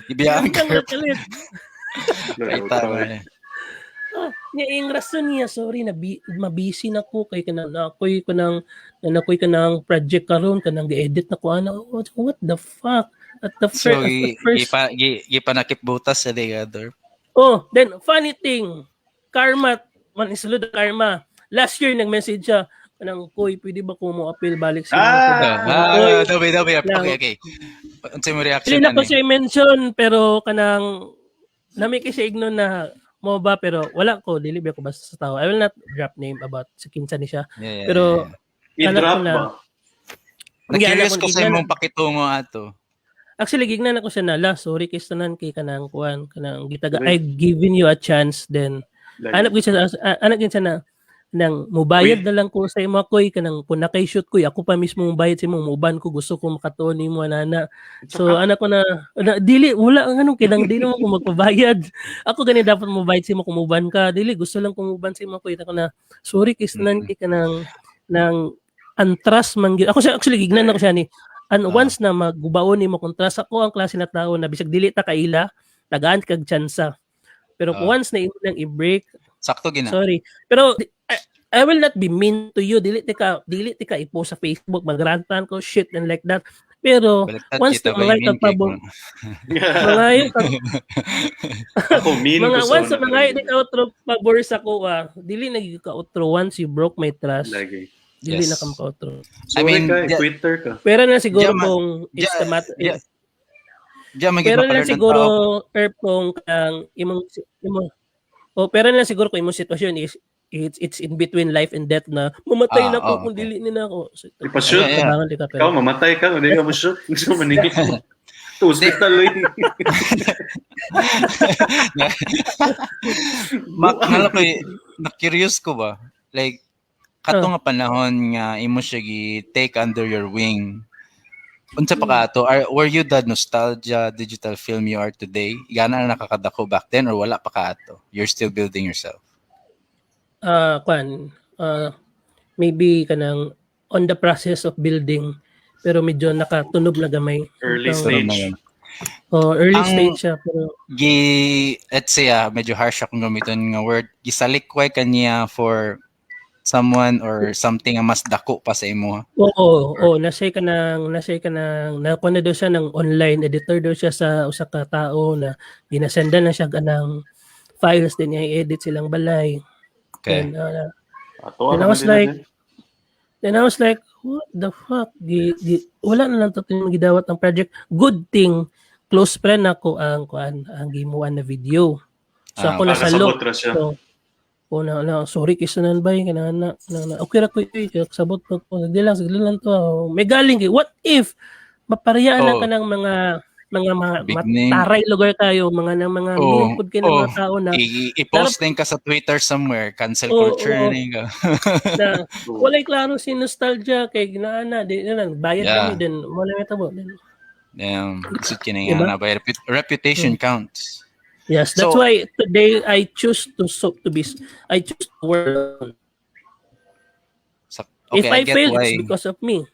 ibiyaan ka. Niundang lagkalit. Ay, tama eh. Ah, niya yung rason niya, sorry na mabisi na ko kay kanang na ako'y kanang na ako'y kanang project karon, kanang gi-edit na ko ana. What the fuck, at the, So, at the first gipanakip butas sa other. Oh, then funny thing, karma man, isulod ang karma. Last year nag-message siya kanang, "Koy, pwede ba ko mo appeal balik sa Ah! Ah, dabi, dabi. Lang. Okay. Unsa mo reaction Dili na ko ani? siya i-mention, pero kanang nami kay siya ignon na mo ba, pero wala ko, dili ba ko basta sa tao. I will not drop name about sa kinsa ni siya. Yeah, Pero I-drop anak ko na. ba? Na-curious Hindi, ko sa gignan- imong pakitungo ato. Actually, gignan ako siya na, "La, sorry kay tanan kay kanang kuan, kanang gitaga Wait. I given you a chance." Then Lagi. anak ko siya, anak ko siya na nang mubayad Wait. na lang ko sa imo koy, kanang kung nakay shoot ko, ako pa mismo mubayad sa imo, muuban ko, gusto ko makatuon nimo anana. So anak ko na dili, wala ang anong kinang dili mo ko magpabayad, ako gani dapat mubayad sa imo kung muuban ka, dili, gusto lang kung muuban sa imo koy. Ako na, sorry kay tanan kay kanang nang untrust man gyud ako siya. Actually, gignan ako siya ni and once na maggubaon nimo kung trust ako, ang klase na tao na bisag dili ta kaila, tagaan kag tsansa, pero kung once na imo nang i-break, Sakto gina. sorry. Pero I will not be mean to you. Dili ti ka i-post sa Facebook, magrantan ko shit and like that. Pero Baliktad once kita na ba mga mean kay pabor- mga Ako mean mga ko sa once una sa mga di ka outro pabor sa kuha, dili na gyud ka outro once you broke my trust. Lagi. Dili na ka maka-outro. Sorry I mean, ka, quitter ka. Pero na siguro kung it's the matter. Diya man gid Pero na maka-learn ang siguro tao. Erp, kung ang imong imo o pero na siguro kung imong sitwasyon is it's in between life and death na mamatay na ako oh, kung okay. dili ni na ako. So, Ipa-shoot. Yeah. tabangan di ka, pero Ikaw, mamatay ka. Hindi ka mo-shoot. Gusto mo maningit. To hospital eh. Mak, ngala ko, eh, na-curious ko ba? Like, kato nga panahon nga imo siya gi-take under your wing. Unsa pa ka ato? Were you the Nostalgia Digital Film you are today? Gana na nakakadako back then or wala pa ka ato? You're still building yourself? Ah, kwan, maybe kanang on the process of building pero medyo nakatunob na gamay. Early So, stage. Tunob na gamay. Oh, early stage siya pero Gi, let's say, medyo harsh akong gamiton nga word, gisalikway ka niya for someone or something nga mas dako pa sa imo. Oo, oo, nasay ka nang nakuha na daw siya ng online editor daw siya sa usa ka tao na ginasendan na siya kanang files din niya i-edit silang balay. Okay. Then, Ato, then I was like, what the fuck? Wala na lang to gidawat ang project. Good thing, close friend ako ang kuan ang gimuan na video. So ako nasa Nakasabot lo. ra siya. So, o na sorry kay sanan bay kana na okay ra ko eh, kay sabot ko sige lang to. May galing kay what if mapariyaan lang ka ng mga Big name. mataray lugar kayo mga ng mga lingkod kayo ng mga tao na I-post din ka sa Twitter somewhere, cancel culture na ka. Na walay klaro si Nostalgia kay ginaana di na lang bayad kami then wala na tabo. Damn, gusto kini Diba? nga na ba reputation counts. Yes, that's So- why today I choose to so, to be I choose to work alone. Okay, If I I get fail, why. it's because of me.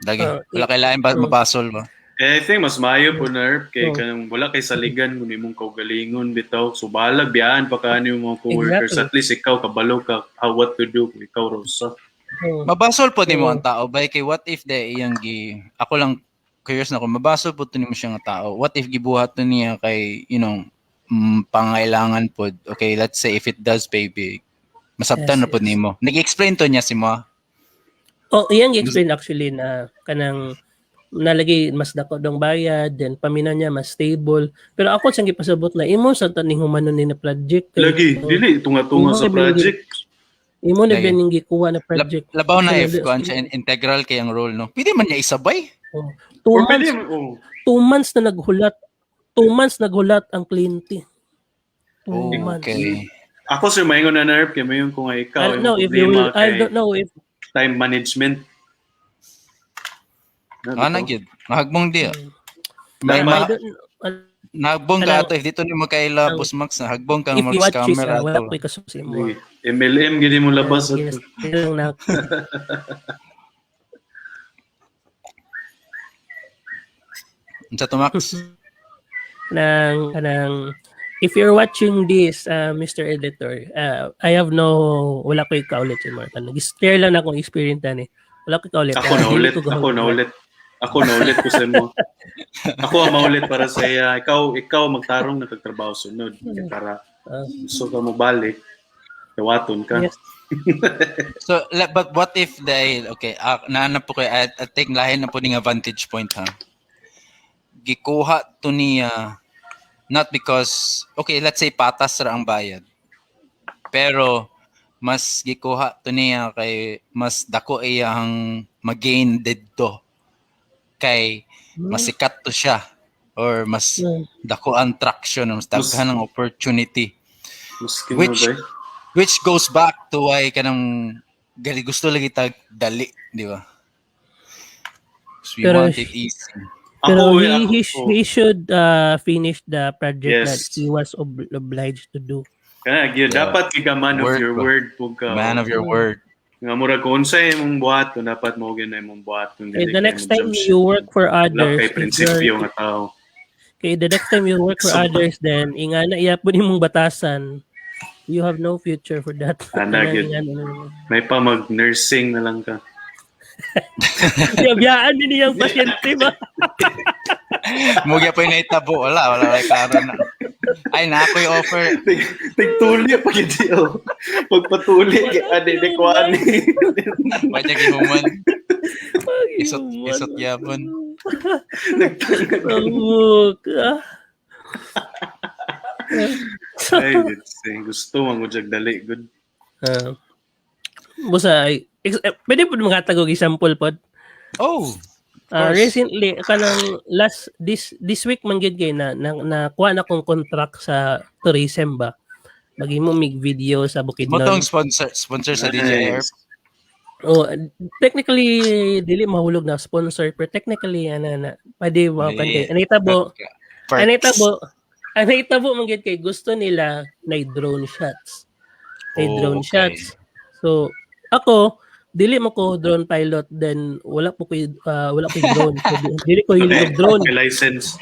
Lagi. Wala kailangan ba mabasol ba? Eh, I think mas maayo po na Herb, kay kanang wala kay saligan kung imong kaugalingon bitaw. So bahalag biyaan pa ka yung mga coworkers. At least ikaw kabalo ka how what to do kung ikaw rosa. Mabasol po nimo ang tao bay kay what if the iyang gi ako lang curious na ko mabasol po to nimo siya nga tao. What if gibuhat to niya kay pangailangan pod. Okay, let's say if it does pay big. Masabtan na pod nimo. Nag-explain to niya si mo. Oh, iyang explain actually na kanang nalagay mas dako dong bayad then paminaw niya mas stable pero ako siyang gipasabot na imo sa taning humanon ni na project kay- Lagi, dili tunga-tunga Imo sa na project. Imo na Lagi. ba ning gikuha na project? Labaw na if Kasi kuan siya integral kay ang role no. Pwede man niya isabay. Oh. Two Or months, pwede, oh, 2 months na naghulat. 2 months naghulat ang kliyente. 2 months. Okay. Ako sir, maingon na na Herb, kay mayon ko nga ikaw, I don't imong know if you problema will, I kay don't know if time management. Na, Ana bitaw. gyud. Nahagbong di. May I ma don't nahagbong ka Alam- ato if dito nimo kaila Boss Max nahagbong ka if you watch this, mag-scammer wala ato. ko'y kasusi mo. Lagi. MLM gini mo labas ato. Yes, lang na. Unsa to Max? Nang kanang if you're watching this, Mr. Editor, I have no wala ko'y kaulit si Mark. Nag-share lang akong experience tani. Wala ko'y kaulit. Ako na Dili ulit, ko ako gahol. na ulit. Ako na ulit ko sa mo. Ako ang maulit para sa iya. Ikaw magtarong na kagtrabaho sunod. Kay para gusto ka mo balik, dawaton ka. Yes. So, but what if dahil, okay, naanap po kayo, I think lahi na po ni nga vantage point ha. Gikuha to niya, not because, okay, let's say patas ra ang bayad. Pero, mas gikuha to niya kay, mas dako iyang magain didto. Kay, masikat to siya. Or mas dako ang traction, mas daghan ang opportunity. Mas kino ba? Which goes back to why kanang gali gusto lagi tag dali, di ba? 'Cause we Pero want it easy. Pero Ako, he, eh, ako, he, oh. he should finish the project that he was obliged to do. Kaya, gyud, dapat ka man of Word your ba? word pug ka. Man of your word. Nga murag kung unsay imong buhaton, dapat mao gyud na imong buhaton. Okay, Dili the kay next time mo jump you ship. work for Wala others, kay if prinsipyo you're- nga tao. Okay, the next time you work for others, then ingana iyapon imong batasan. You have no future for that. Ana, Ingana, gyud. ingana, ingana. May pa mag-nursing na lang ka. Biyaan din niyang pasyente ba? Mugya po yung naitabo. Wala, wala klaro na. Ay, na ako'y offer. Tigtuli pag hindi oh. Pagpatuli kay ani ni ko ani. Pwede gihuman. Isot, Human. isot yapon. Tawag, ah. Ay, eh, gusto man ko jag dali good. Ah. Busa, ay, pwede po makatagog example pod. Oh, Ah, Course. Recently, kanang last this this week man gyud kay na nakuha na kong contract sa tourism ba. Maghimo mig video sa Mo Bukidnon. tong sponsor sponsor sa DJI Air. Nice. Oh, technically dili mahulog na sponsor, pero technically ana na pwede mo kan kay Dili. anitabo Perks. anitabo man gyud kay gusto nila na drone shots. May drone shots. So ako, dili mo ko drone pilot, then wala ko drone. So, dili ko hilig og drone. May license.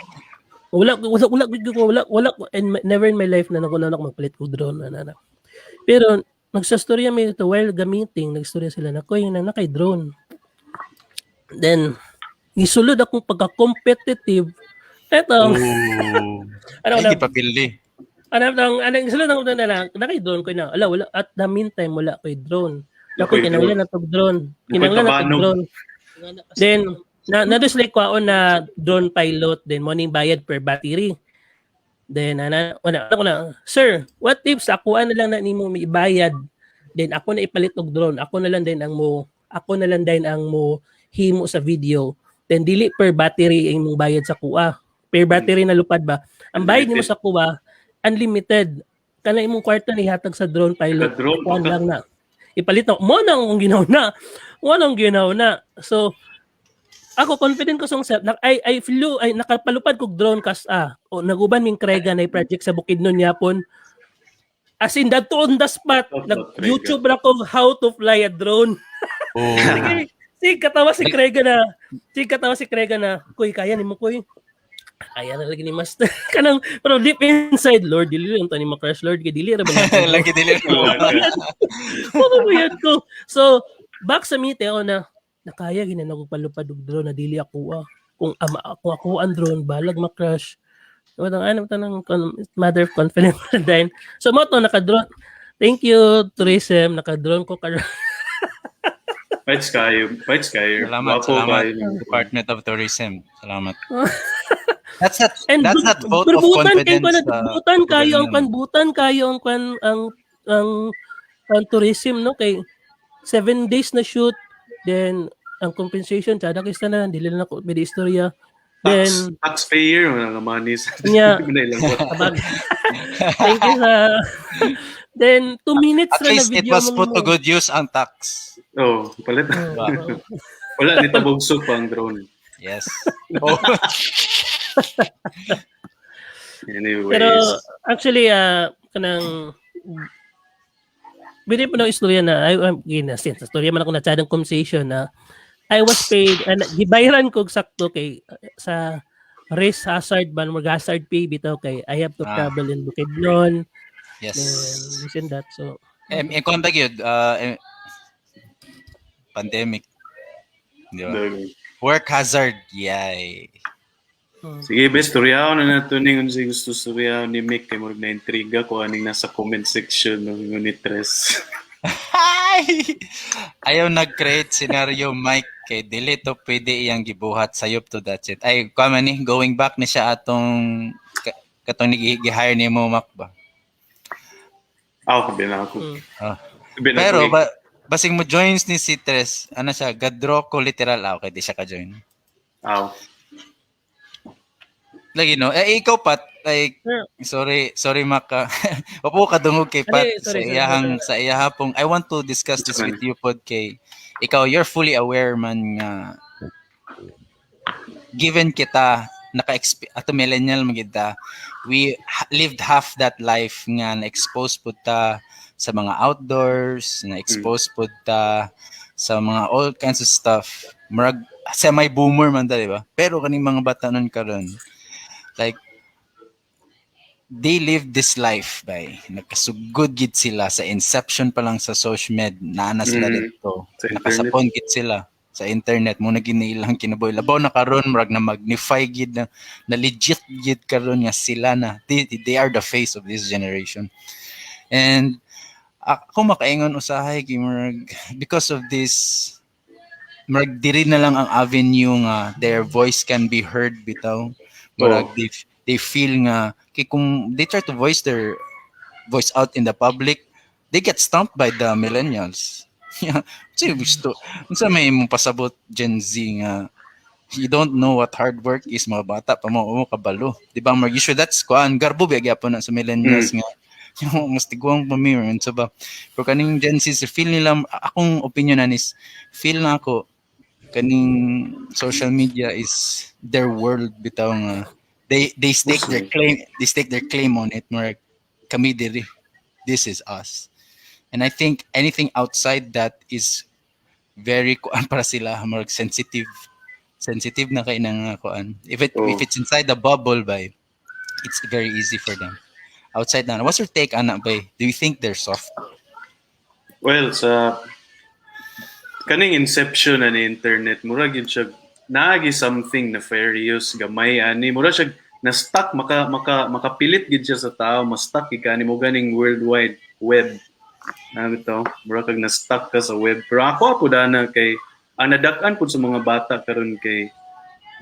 Wala wala wala wala wala, wala ko and never in my life na nako na ako magpalit og drone na, na. Pero nagsastorya mi ito while gamiting, nagstorya sila na koy na nakay drone. Then gisulod akong pagka-competitive. Eto, Oh. ano Ay, na, di pa pili. ano tong ano gisulod ako na na nakay drone ko na. Ala, wala at the meantime wala koy drone. Ako Wala ko'y kinahanglan drone. na tog drone. Wala ko'y Kinahanglan na tog tabanog. drone. Then na na like kwaon na drone pilot, then morning bayad per battery. Then ana wala ako na, "Sir, what if sa akuan na lang na nimo may bayad, then ako na ipalit og drone, ako na lang din ang mo himo sa video. Then dili per battery ang imong bayad sa kuha. Per battery na lupad ba? Ang bayad nimo sa kuha unlimited. Kana imong kwarta ni hatag sa drone pilot. Ka-drone Kuan pa ka. lang na. Ipalit na mo na ang ginaw na. Mo na ang ginaw na." So ako, confident ko sa self na I flew, ay nakapalupad kog drone kas o naguban ming Krega na project sa Bukidnon yapon. As in that on the spot, Shout nag out, Krega. YouTube ra ko how to fly a drone. Oh. Sige, sige katawa si Krega na. Sige katawa si Krega na, "Kuy, kaya nimo, kuy. Kaya na lagi ni Master." Kanang pero deep inside, "Lord, dili lang to ni ma-crash, Lord, kay dili ra ba na." Lagi dili. Mababayad ko. So, back sa meeting ako na, nakaya gina ko palupad og drone na dili ako ah. Kung ama ako ako ang drone balag ma-crash. Ano ano tanang mother of confidence din. So mo to naka-drone. Thank you, tourism, naka-drone ko karon. Fights kayo. Fights kayo. Salamat, Wapo salamat. kayo. Department of Tourism. Salamat. That's not And that's not vote of butan kay confidence. ko na Sa butan kayo ang government. kan butan kayo ang kwan ang tourism, no, kay 7 days na shoot, then ang compensation tsada kaysa na dili na ko pwede istorya, then Taxpayer, wala nga money sa Nya. na ilang Kabag. Thank you sa then 2 minutes At ra na least it video was mo put to good use ang tax. Oh, palit. Oh. Wala ni tabog pa ang drone. Yes. Oh. Anyways. Pero actually kanang pwede pa na istorya na ay gina since istorya man ako na tsadang conversation na I was paid and gibayaran ko og sakto kay sa risk hazard man, mag hazard pay bitaw, kay I have to travel in Bukidnon then this and that, so Eh, kung ba yun, pandemic. Di ba? Work hazard. Yay. Sige, best, storyaon na nato ning unsa gusto storyaon ni Mick kay murag na intriga ko aning nasa comment section ng Unit Tres. Hi! Ayaw nag-create scenario, Mike, kay dili to pwede iyang gibuhat sayop to, that's it. Ay, kuha man ni, going back ni siya atong katong gi-hire ni mo, Mac ba? Ah, kabi na ako. Ah. Kabi na Pero ako. ba, basing mo joins ni si Tres, ano siya, gadro ko literal, ah, okay, di siya ka-join. Ah, Lagi no, eh ikaw, Pat, like sorry, sorry Mac. Ah. Wapo ka dungog kay Pat Ay, sa sorry, sorry, iyahang sorry. sa iyahapong I want to discuss this with you pod kay ikaw, you're fully aware man nga given kita naka ato millennial magid ta, we lived half that life nga na-expose pud ta sa mga outdoors, na-expose pud ta sa mga all kinds of stuff, murag semi boomer man ta, di ba? Pero kaning mga bata nun karon, like they live this life by nakasugod gid sila sa inception pa lang sa social med naa na sila dito. Sa internet. Nakasapon gid sila sa internet mo na gini ilang kinabuhi, labaw na karon murag na magnify gid na legit gid karon nga sila na they are the face of this generation. And ako makaingon usahay kay murag because of this, murag diri na lang ang avenue nga their voice can be heard bitaw. Murag they feel nga kay kung they try to voice their voice out in the public, they get stumped by the millennials. Yeah. Unsa gusto? Unsa may imong pasabot Gen Z nga You don't know what hard work is, mga bata pa mo, mo kabalo. Di ba? Mark, usually that's kuan garbo ba gyapon na sa millennials nga yung mas tiguang pa mi or unsa ba. Pero kaning Gen Z, feel nila, akong opinion na is feel na ako kaning social media is their world bitaw nga they stake their claim, they stake their claim on it, more kami diri, this is us, and I think anything outside that is very kuan para sila, more sensitive, sensitive na kay nang kuan if it Oh. if it's inside the bubble ba, it's very easy for them. Outside na, what's your take ana ba? Do you think they're soft? Well, sa kaning inception na ni internet, murag yun siya naagi something nefarious gamay ani, mura siya na stuck, maka makapilit gid siya sa tao, ma-stuck gid kani mo ganing world wide web na bitaw, mura kag na stuck ka sa web. Pero ako po dana kay ang nadak-an pud sa mga bata karon kay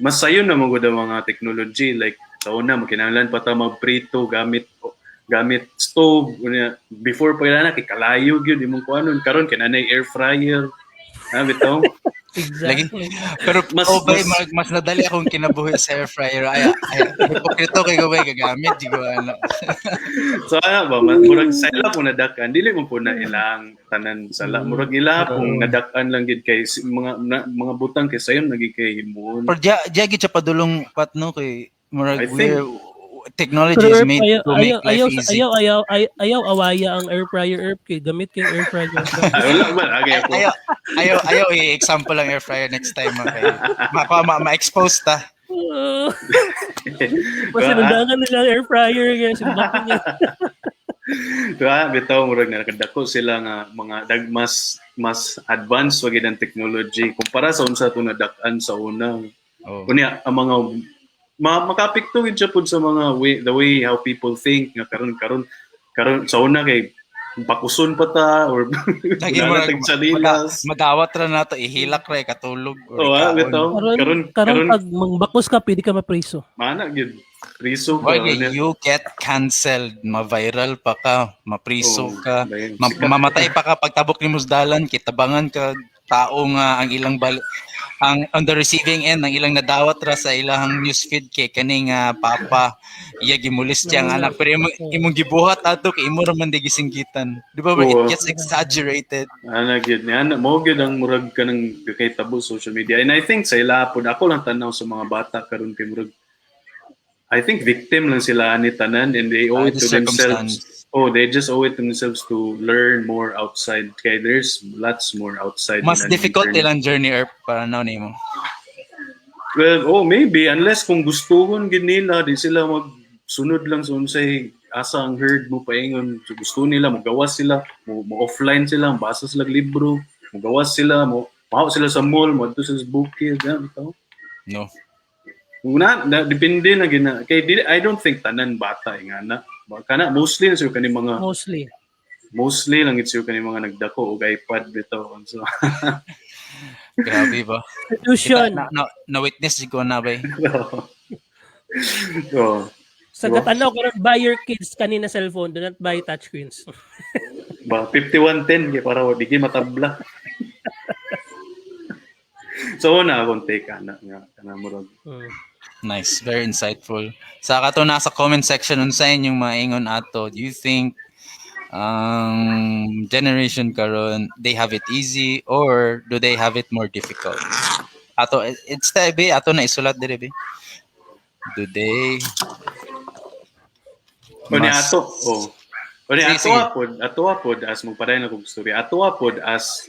mas sayon na magud ang mga technology. Like sa una, makinahanglan pa ta magprito gamit gamit stove. Unya, before pa na kay kalayo gyud imong kuanon. Karon kay nanay air fryer ha bitaw. Exactly. Pero oh, bay, mas nadali akong kinabuhi sa air fryer. Ay, hipokrito kay gaway gagamit di ko ano. So ano ba, murag sa ila po nadak-an, dili mo po na ilang tanan sala, murag ila kung nadak-an lang gid kay mga na, mga butang kay sayon nagi kay himuon. Pero diya gid siya padulong pat no kay murag I think- we're technology Pero is Erp, made ayaw, to make ayaw, life ayaw, easy. ayaw, ayaw, ayaw, ayaw awaya ang air fryer, Erp, kay gamit kay air fryer. Ay, wala ba agay ako. Ayaw, ayaw, ayaw i-example ang air fryer next time okay. Ma-expose ta. Masinundangan nila ang air fryer guys. Sinundangan niya. Diba, bitaw murag na nakadako sila nga mga dag mas mas advanced wa gid ang technology kumpara sa unsa to nadak-an sa una. Oh. Unya ang mga makapikto gid siya pud sa mga way, the way how people think nga karon karon karon sa una kay bakuson pa ta or Lagi wala mo na tag salilas. Madawat ra nato, ihilak ra katulog or Oh, ah, ikaon. bitaw. Karon, Karon karon karon pag mangbakos ka, pwede ka mapriso. Mana gyud priso ka. Why Unya. you get canceled, ma-viral pa ka, mapriso Oh, ka, dayon. mamatay pa ka pagtabok ni Musdalan, kitabangan ka tao nga ang ilang ang on the receiving end ang ilang nadawat ra sa ilang newsfeed kay kani nga papa iya gimulis siya ang anak, pero imong gibuhat ato kay imo ra man di gisinggitan, di ba ba? It Oo. gets exaggerated. Ana gyud ni ana mo gyud ang murag kanang kay tabo social media. And I think sa ila pod, ako lang tanaw sa mga bata karon kay murag I think victim lang sila ani tanan and they owe Ah, it the to themselves. circumstance. Oh, they just owe it to themselves to learn more outside. Kay there's lots more outside Mas than difficult internet. ilang journey, Erp, para na nimo. Well, oh, maybe unless kung gustuhon gid nila, di sila magsunod lang sa unsay asa ang herd mo paingon. So, gusto nila mogawas sila, mo offline sila, basa sila og libro, mogawas sila, mo mahaw sila sa mall, mo adto sila sa bukid, yan, bitaw. No. Una, na, depende na gina. Kay di, I don't think tanan bata nga na. Kana mostly na siguro kani mga Mostly. Mostly lang it's kani mga nagdako og iPad bitaw. So, Grabe ba? Solution. Na witness ko na ba? So, Sa katanaw karon, buy your kids kanina cellphone, do not buy touchscreens. Ba 5110 kay para wa di gyud matabla. So na akong take ana nga kana murag Nice, very insightful. Sa kato nasa comment section, unsa inyong maingon ato? Do you think generation karon, they have it easy or do they have it more difficult? Ato it's the be ato na isulat dire be. Do they O ni mas- ato, oh. O ni Sige, ato sige. Pod, ato pod as magpadayon akong story. Ato pod as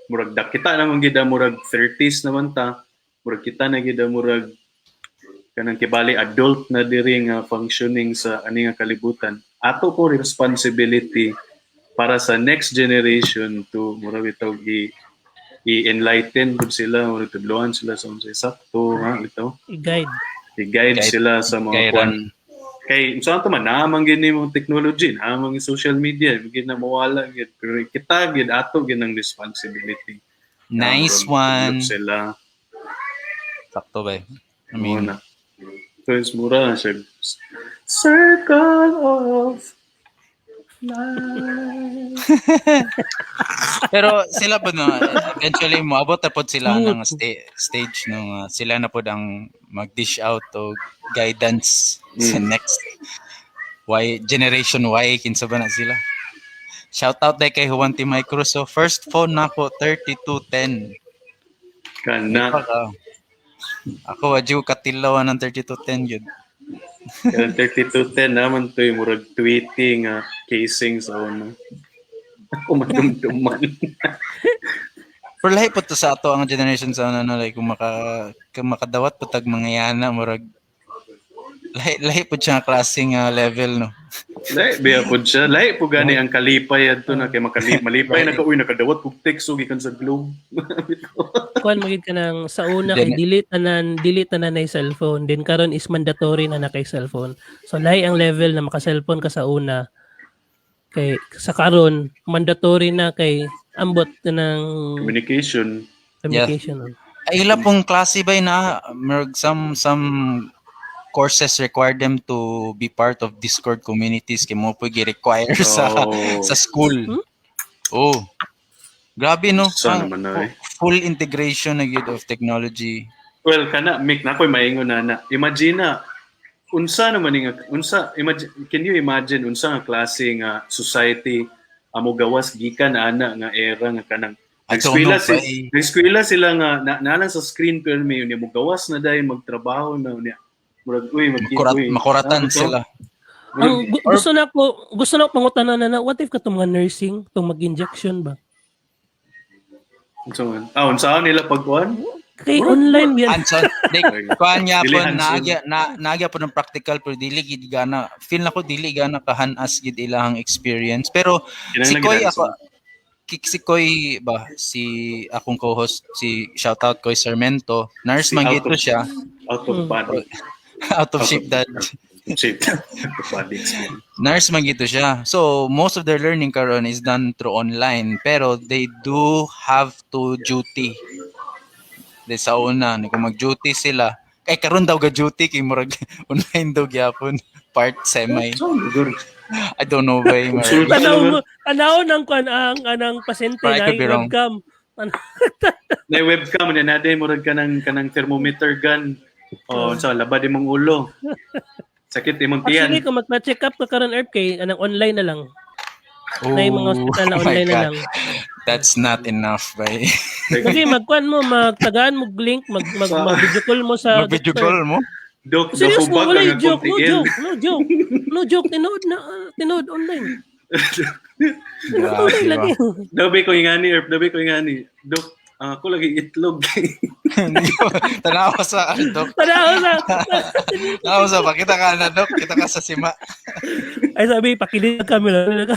murag dakita naman gid ang murag 30s naman ta. Murag kita na gid ang murag kanang kibali adult na diri nga functioning sa ani nga kalibutan. Ato po responsibility para sa next generation to murag bitaw i i-enlighten pud sila, murag tudloan sila sa unsay sakto, ha, bitaw. I-guide. I-guide Guide- sila sa mga guide. kuan kay unsa to man naamang gid nimo technology, naamang yung social media, gid na mawala gid, pero kita gid ato gid ang responsibility. Nice Murag one. tudlo sila. Sakto ba? I mean, mao na. So it's mura na siya circle of Life. Pero sila po no, eventually moabot na pod sila Smooth. ng stage no nga sila na pod ang mag-dish out og guidance sa next Y generation Y, kinsa ba na sila. Shout out dai kay Juan T. Microsoft. First phone nako 3210. Kana. Baka. Ako wa jud katilaw ng 3210 gyud. Kanang 3210 naman to yung murag tweety nga casing sa una. Ako madumduman. Pero lahi po to sa ato ang generation sa ano no, like kung makadawat po tag mga yana, murag lahi lahi po siya nga klase nga level, no. Lahi biya po siya. Lahi po gani ang kalipay adto na kay malipay na ka, uy, nakadawat og text og gikan sa Globe. Kuan magid ka ng sa una kay dili tanan na cellphone, then karon is mandatory na na kay cellphone. So lahi ang level na maka-cellphone ka sa una kay sa karon mandatory na kay ambot na ng Communication. Communication. Oh. Ay, ila pong klase ba na murag some courses require them to be part of Discord communities kay mo po gi-require sa sa school. Oh. Grabe, no. Sa Ang naman na eh. full integration na gyud of technology. Well, kana Mick na ako'y maingon na na. Imagine na unsa naman nga unsa imagine, can you imagine unsa nga klase nga society amo gawas gikan ana nga era nga kanang I don't nag-eskwela know, si, bay. Nag-eskwela sila nga na, na lang sa screen pero may unya mo gawas na dahil magtrabaho na unya murag uy Makurat, uy, makuratan ah, sila. Ang gusto na ako pangutana na, what if katong mga nursing tong mag-injection ba? Unsa man? Ah, unsaon nila pagkuan? Kay online yan. Anson, di, kuan niya po, Dili hands-on. Nagya, na, nagya po ng practical pero dili gid gana, feel na ko dili gana kahanas gid ilahang experience. Pero si Kinahanglan Koy gid ako, si Koy ba, si akong co-host, si shoutout Koy Sarmento, nurse Si man out gito siya, out of body. Out of shape dad. Shape. Out of body experience. Nurse man gito siya. So most of their learning karon is done through online, pero they do have to duty. De sa una, ni kung mag-duty sila, kay karon daw ga duty kay murag online daw gyapon part semi. So, lugar. I don't know ba. Konsulta. Tanaw mo, tanaw ng kuan ang anang pasyente But I na could be wrong. webcam. Na webcam na na murag kanang thermometer gun. Oh, so labad imong ulo. Sakit imong tiyan. Actually, kung magpa-check up ka karon, Erp, kay anang online na lang. Oh, Na yung mga hospital na my online na God. lang. That's not enough, bay. Kasi magkuan mo, magtagaan mo og link, mag mag-video call mo sa Mag-video doctor. call mo? Dok, Serious mo, dok, wala ang yung joke, no akong tiil. Joke, no joke. No joke, tinuod na, tinuod online. Grabe Tunay ba? lagi. Dabi ko ingani, Erp, dabi ko ingani. Dok, ang ako lagi itlog. Tanawa sa ano, Dok. Tanaw sa, Tanawa sa, pakita ka na, Dok. Kita ka sa sima. Ay sabi, pakilig kami lang.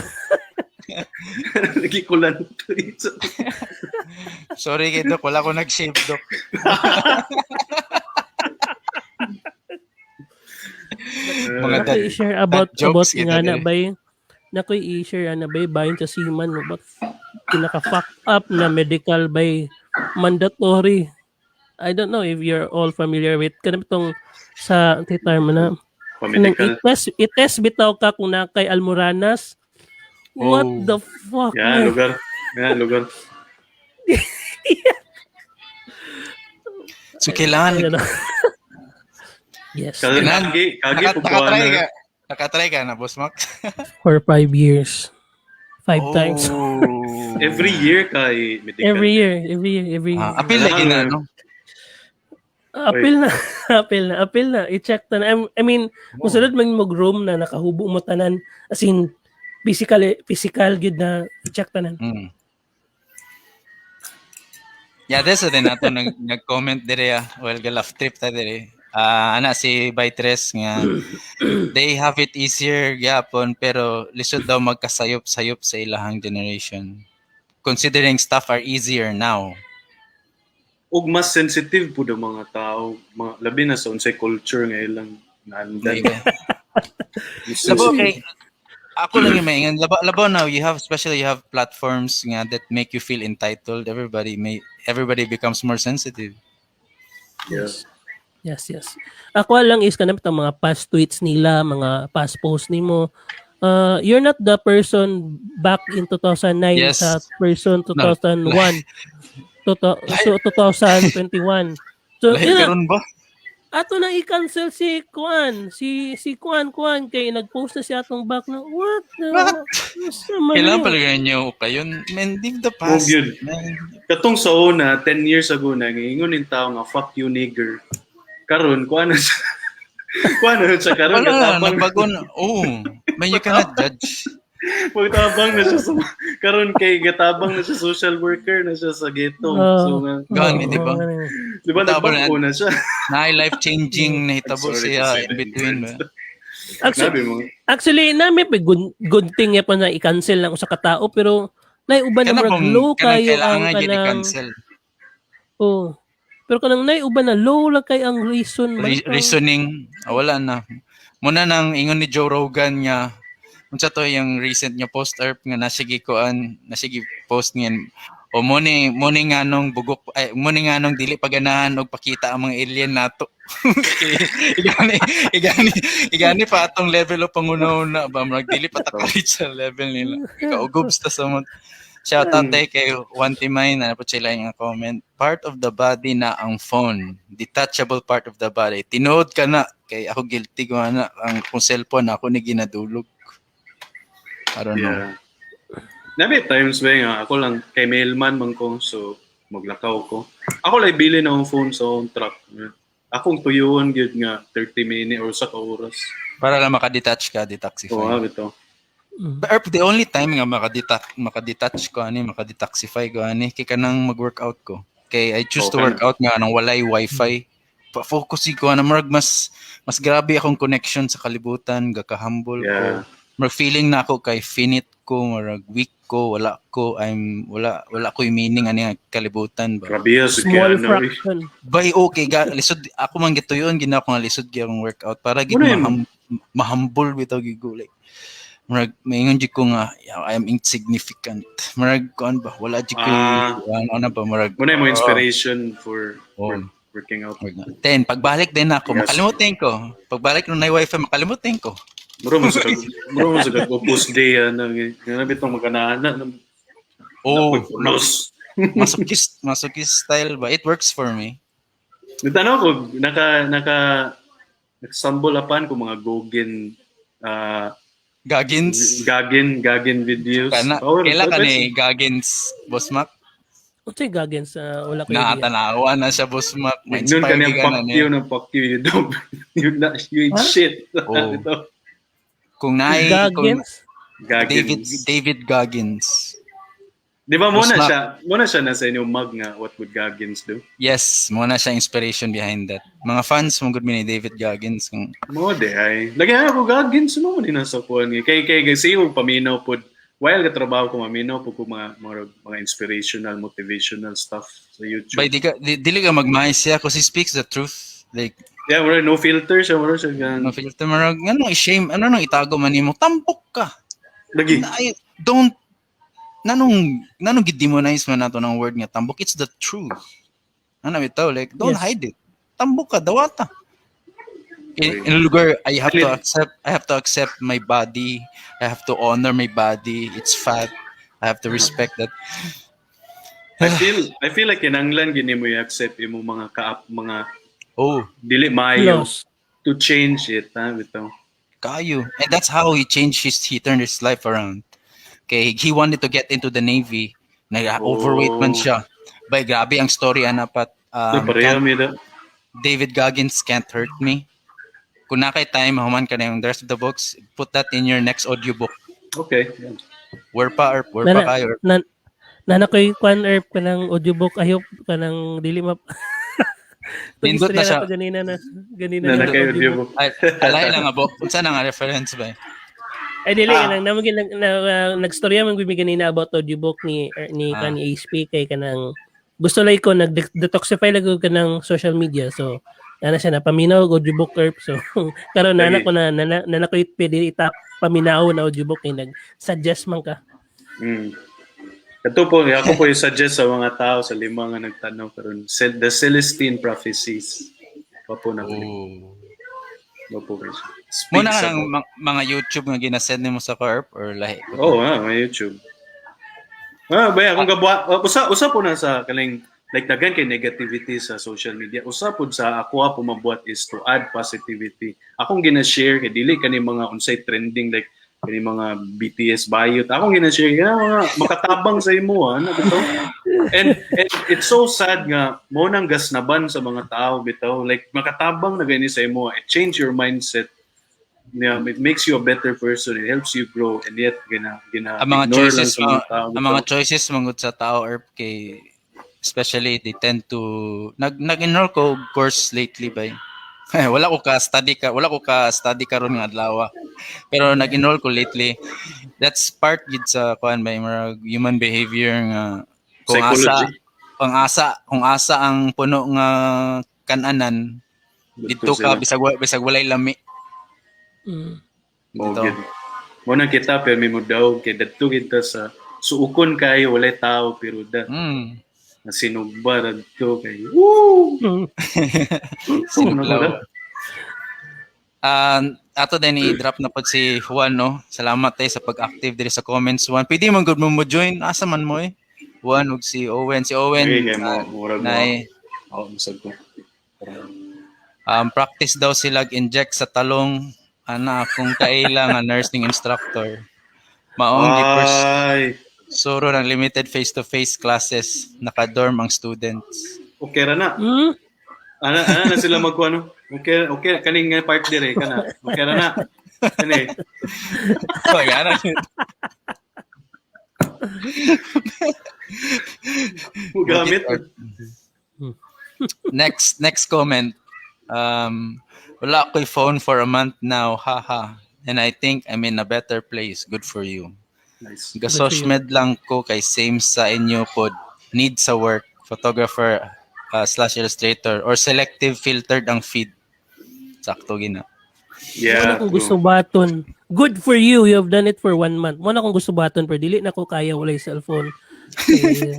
Lagi kulan. Sorry kay Dok, wala ko nag-shave, Dok. Mga Nakoy i-share about dad jokes about kita nga na dire. bay. Nakoy i-share ana bay bahin sa seaman no, but pinaka fuck up na medical by mandatory. I don't know if you're all familiar with kanang itong sa term na kanang Pa-medical. I-test bitaw ka kung na kay Almoranas. What Oh. the fuck, Yeah, man? lugar. Yeah, lugar. So kailangan I don't know. Yes. Kagi, kagi, kagi Nakatry ka. Nakatry ka na, Boss Max? For 5 years. Five times. Oh. Every year kay medical. Every year, every year, every year. Ah, appeal lagi na, no? Appeal na, appeal na, appeal na. I-check na. I mean, musulod man mo room na nakahubo mo tanan. As in, physical, physical gid na i-check tanan. Yeah, this din nato nag-comment dire ah. Well, galaf trip ta dire. Ah, ana si Baytres nga they have it easier gyapon pero lisod daw magkasayop-sayop sa ilahang generation. Considering stuff are easier now. Ug mas sensitive po ang mga tao, mga, labi na sa unsay culture nga ilang naandan. Mas Labo sensitive. kay ako lang yung maingan. Labo, labo now you have, especially you have platforms nga that make you feel entitled. Everybody becomes more sensitive. Yeah. Yes. Ako lang is kanang itong mga past tweets nila, mga past posts nimo. You're not the person back in 2009 sa person 2001. So 2021. So Lahi yun na, karon ba? Ato na i-cancel si Kuan, si Kuan Kuan kay nag-post na siya atong back na what the What? Unsa man Kailangan yun? pala ninyo kayon. Man, leave the past. Oh, yun. Man. Katong sa una, 10 years ago na, ngiingon ning tao nga, "Fuck you, nigger." Karon, kuha na siya karon, Wala, katabang, nagbago na. Oh, man, you cannot judge. Magtabang na siya sa, karon kay gatabang na siya, social worker na siya sa ghetto. Oh. So nga, Gani, Oo, di ba? gani. Di ba Tabang nagbago na siya? Na life-changing nahitabo I'm sorry to siya say in that between. word. Ba? Actually, Sabi mo, actually nami pa good thing ya pa na i-cancel lang usa ka tao, pero nay uban na Kana murag bang low kanang kayo ang kailangan yun kanang i-cancel. Oh. Pero kanang nay uban na low lang kay ang reason man. Reasoning, ah, wala na. Muna nang ingon ni Joe Rogan nga unsa to yung recent nga post erp nga nasige kuan, nasige post nga o mo ni nganong bugok ay mo ni nganong dili paganahan og pakita ang mga alien nato. Igani igani igani pa atong level o pangunaw na ba, murag dili pa ta ka-reach sa level nila. Kaugobs ta sa mo. Shout out kay Wanty Mine na po sila yung comment. Part of the body na ang phone. Detachable part of the body. Tinuod ka na. Kay ako guilty ko na ang kung cellphone ako ni ginadulog. I don't know. Yeah. Nabi times ba nga ako lang kay mailman man ko, so maglakaw ko. Ako lang bili na akong phone sa akong truck. Akong tuyuan gyud nga 30 minutes or sa ka oras. Para lang makadetach ka, detoxify. Oo, ah, bitaw. But Erp, the only time nga makadetach ko ani, makadetoxify ko ani kay kanang mag-workout ko. Kay I choose to Okay. work out nga nang walay wifi. Focus ko na murag mas grabe akong connection sa kalibutan, gaka-humble ko. Murag feeling na ako kay finite ko, murag weak ko, wala ko, I'm wala ko yung meaning ani nga kalibutan ba. Grabe sa Small kaya no. fraction. Bay okay ga lisod ako man gituyon gina ko nga lisod gyud akong workout para gid Muna yun. Mahambol bitaw gyud ko, like murag maingon jud ko nga, "Yeah, I am insignificant." Murag kuan ba, wala jud ko ano, ano ba, murag Muna mo inspiration for Oh. working out. Murag na. Then pagbalik din ako, makalimutin ko. Pagbalik nung na wifi, makalimutin ko. Muro mo sa kag Opus Dei ano nga bitong maganaana. Oh, Nos. Masochist masochist style ba, it works for me. Nagtanaw ko naka nag-stumble upon ko mga Gogin Goggins. Gagin videos. Kana Oh, kaila ka ni Goggins, Boss Mac? Unsay Goggins? Wala ko Na idea. tanawa na siya, Boss Mac. Noon Ma-inspire kanyang ka na fuck niya. you na fuck you, you don't you not you ain't Huh? shit. Oh. Ito. Kung naay kung Goggins? Goggins. David Goggins. Di ba mo Boss na Mac. siya na sa inyong mug nga "What would Goggins do?" Yes, mo na siya inspiration behind that. Mga fans mo gud mi ni David Goggins kung Mo di ay. Lagi ako Goggins mo ni nasa kuan nga. Kay kasi yung paminaw pod while katrabaho ko, maminaw pod ko mga inspirational, motivational stuff sa YouTube. Bay di ka dili ka magmahis siya kasi he speaks the truth. Like Yeah, wala no filter siya, wala siya gan. No filter, marag ngano i-shame, ano nang itago man nimo, tampok ka. Lagi. Ay, don't nanong gidemonize man nato ng word nga tambok. It's the truth. Ano bitaw, like don't hide it. Tambok ka, dawata. In a lugar I have to accept my body. I have to honor my body. It's fat. I have to respect that. I feel like kinanglan gini mo i-accept imong mga kaap mga Oh, dili maayo Flaws. to change it, ha, bitaw. Kayo. And that's how he changed his he turned his life around. Okay, he wanted to get into the Navy. Na overweight man siya. Bay grabe ang story ana pat. Um, pareha mi da. David Goggins, Can't Hurt Me. Kung na kay time, human ka na yung the rest of the books, put that in your next audiobook. Okay. Yeah. Where pa or where pa Nana, kayo? Na koy kwan erp kanang audiobook ayok kanang dili ma Nindot na siya. Ko ganina Na na na kayo audiobook. audiobook. Ay, alay lang nga book. Unsa na nga reference ba? Ay dili Ah. kanang namo nag na, nagstorya man gud mi ganina about audiobook ni kan ni HP kay kanang gusto lang ko nag detoxify lang ko kanang social media, so ana siya napaminaw og audiobook erp, so karon nana Lagi. ko na nana, nana ko pwede ita paminaw na audiobook kay nag suggest man ka. Ito po, ako po yung suggest sa mga tao, sa lima nga nagtanaw karon, The Celestine Prophecies. Pa po na. Oh. Gwapo kay siya. Speaks Muna nga ng mga YouTube nga ginasend nimo sa Corp or lahi? Oh, may YouTube. Baya kung gabuhat, usa po na sa kaning like daghan kay negativity sa social media. Usa pud sa ako pumabuhat is to add positivity. Akong gina-share kay dili kani mga unsay trending, like kani mga BTS bayot. Akong gina-share kay mga makatabang sa imo na bitaw. And it's so sad nga mo nang gasnaban sa mga tao bitaw, like makatabang na gani sa imo. It change your mindset. Yeah, it makes you a better person. It helps you grow, and yet gina Ang mga ignore lang choices sa mga tao ang bitaw. Mga choices manggod sa tao or kay especially they tend to nag-enroll ko og course lately bay. Wala ko ka study karon nga adlaw. Pero nag-enroll ko lately. That's part gid sa kuan bay, murag human behavior nga kung asa Psychology. kung asa ang puno nga kananan dito ka sila. Bisag walay lami. Mao Dito. gid. Mo nang kita pero may mo daw kay dadto kita sa suukon kayo, walay tao, pero da nasinugba dadto kay woo. Sinuglaw. Ato din i-drop na pod si Juan, no. Salamat tayo sa pag-active diri sa comments, Juan. Pwede man gud mo join. Asa man mo eh? Juan ug si Owen. Si Owen Okay, kay mo murag mo. nay Oh, masag ko. Practice daw sila inject sa talong ana akong kaila nga nursing instructor. Maong gipers Ay, suro ng limited face-to-face classes, naka-dorm ang students. Okay ra na. Ana na sila magkuano. Okay kaning nga part dire kana. Okay ra na. Kani. Oh, gana. Mo gamit. Next comment. Wala ko'y phone for a month now, haha. And I think I'm in a better place. Good for you. Nice. Ga-social lang ko kay same sa inyo pod. Need sa work, photographer slash illustrator or selective filtered ang feed. Sakto gina. Yeah. Wala kong gusto baton. Good for you. You have done it for one month. Wala akong gusto baton pero dili na ko kaya walay cellphone. Eh,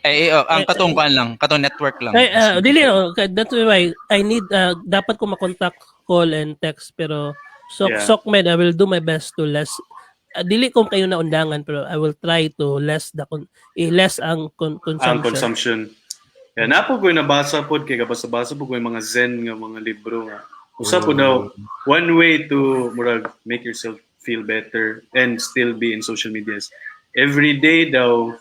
Eh, oh, ang katong kuan lang, katong network lang. Ay, dili no, that's why I need dapat ko makontak, call and text, pero so SOCMED, I will do my best to less dili ko kayo na undangan, pero I will try to less the less ang consumption. Ang consumption. Yeah, napo ko nabasa pod kay kabasa-basa po ko yung mga zen nga mga libro nga. Usa po daw one way to murag make yourself feel better and still be in social media is every day daw,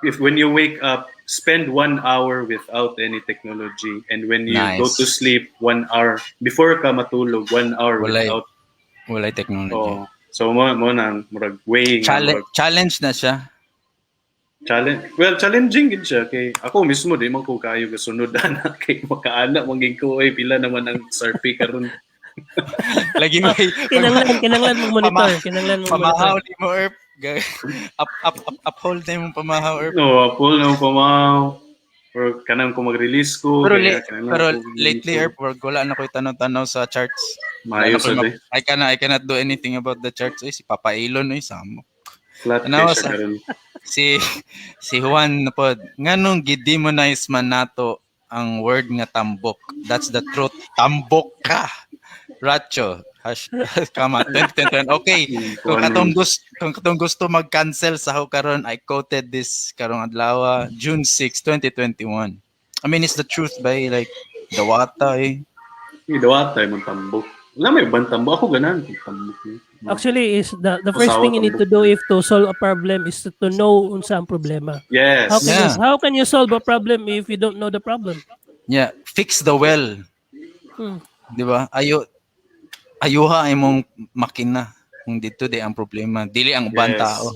if when you wake up, spend one hour without any technology, and when you go Nice. To sleep, one hour before ka matulog, one hour without. Walay technology. Oh, so mo na murag way nga Challenge murag challenge na siya. Challenge. Well, challenging gid siya kay ako mismo di man ko kayo gasunod ana kay makaana man gid ko oy, pila naman ang XRP karon. Lagi may Kinanglan mo monitor, kinanglan mo pamahaw monitor. ni mo, Erp. Up, up, up, uphold na yung pamahaw, Erp. No, Apple no pamahaw. Or kanang kung mag-release ko Pero, kaya kinahanglan pero ko lately, Erp, wag wala na ko'y tanaw-tanaw sa charts. Maayo Wala na sa ko'y di. I cannot do anything about the charts. Ay, si Papa Elon, ay, samo. Flat Ano, kay siya karon. Si Juan na pod, nganong gidemonize man nato ang word nga tambok? That's the truth. Tambok ka. Racho. Hash, kama, 2021. Okay. Kung katong gusto mag-cancel sa ako karon, I quoted this karong adlaw, June 6, 2021. I mean, it's the truth by like dawata eh. Dawata man tambok. Wala may ibang tambok. Ako ganahan kung tambok. Actually, is the first Asawa thing you need to do if to solve a problem is to know unsa ang problema. Yes. How can you how can you solve a problem if you don't know the problem? Yeah, fix the well. Di ba? Ayuha imong makina kung dito di ang problema. Dili ang uban tao.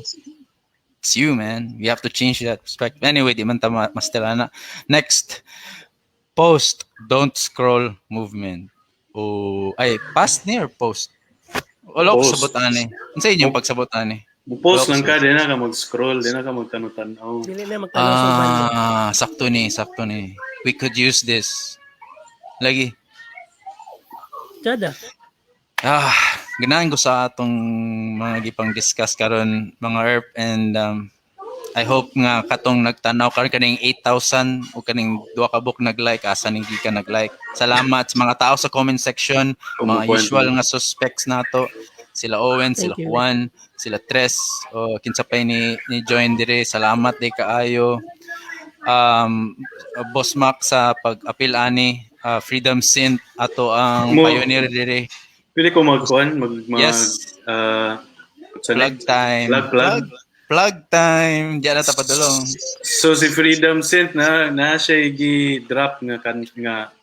It's you, man. We have to change that perspective. Anyway, di man ta master ana. Next. Post, don't scroll movement. O ay, past ni or post? Wala ko Post. sabot ani. Unsa inyong pagsabot ani? Mo-post lang ka, di na ka mag-scroll, di na ka magtanaw-tanaw. Dili na magtanaw sa uban. Ah, sakto ni, sakto ni. We could use this. Lagi. Tsada. Ah, ganahan ko sa atong mga gipang discuss karon, mga Erp, and I hope nga katong nagtanaw karon, kaning 8,000 o kaning duha ka buok nag-like, asa ning ka nag-like. Salamat sa mga tao sa comment section, mga usual nga suspects nato. Sila Owen, sila Thank you. Juan, sila Tres, o kinsa pay ni join dire. Salamat di kaayo. Boss Mac sa pag-apil ani, Freedom Synth ato ang pioneer dire. Pwede ko magkuan, mag Yes. sa Plug time. Plug, plug. Plug time. Diyan na ta padulong. So si Freedom Synth na siya gi-drop nga kan nga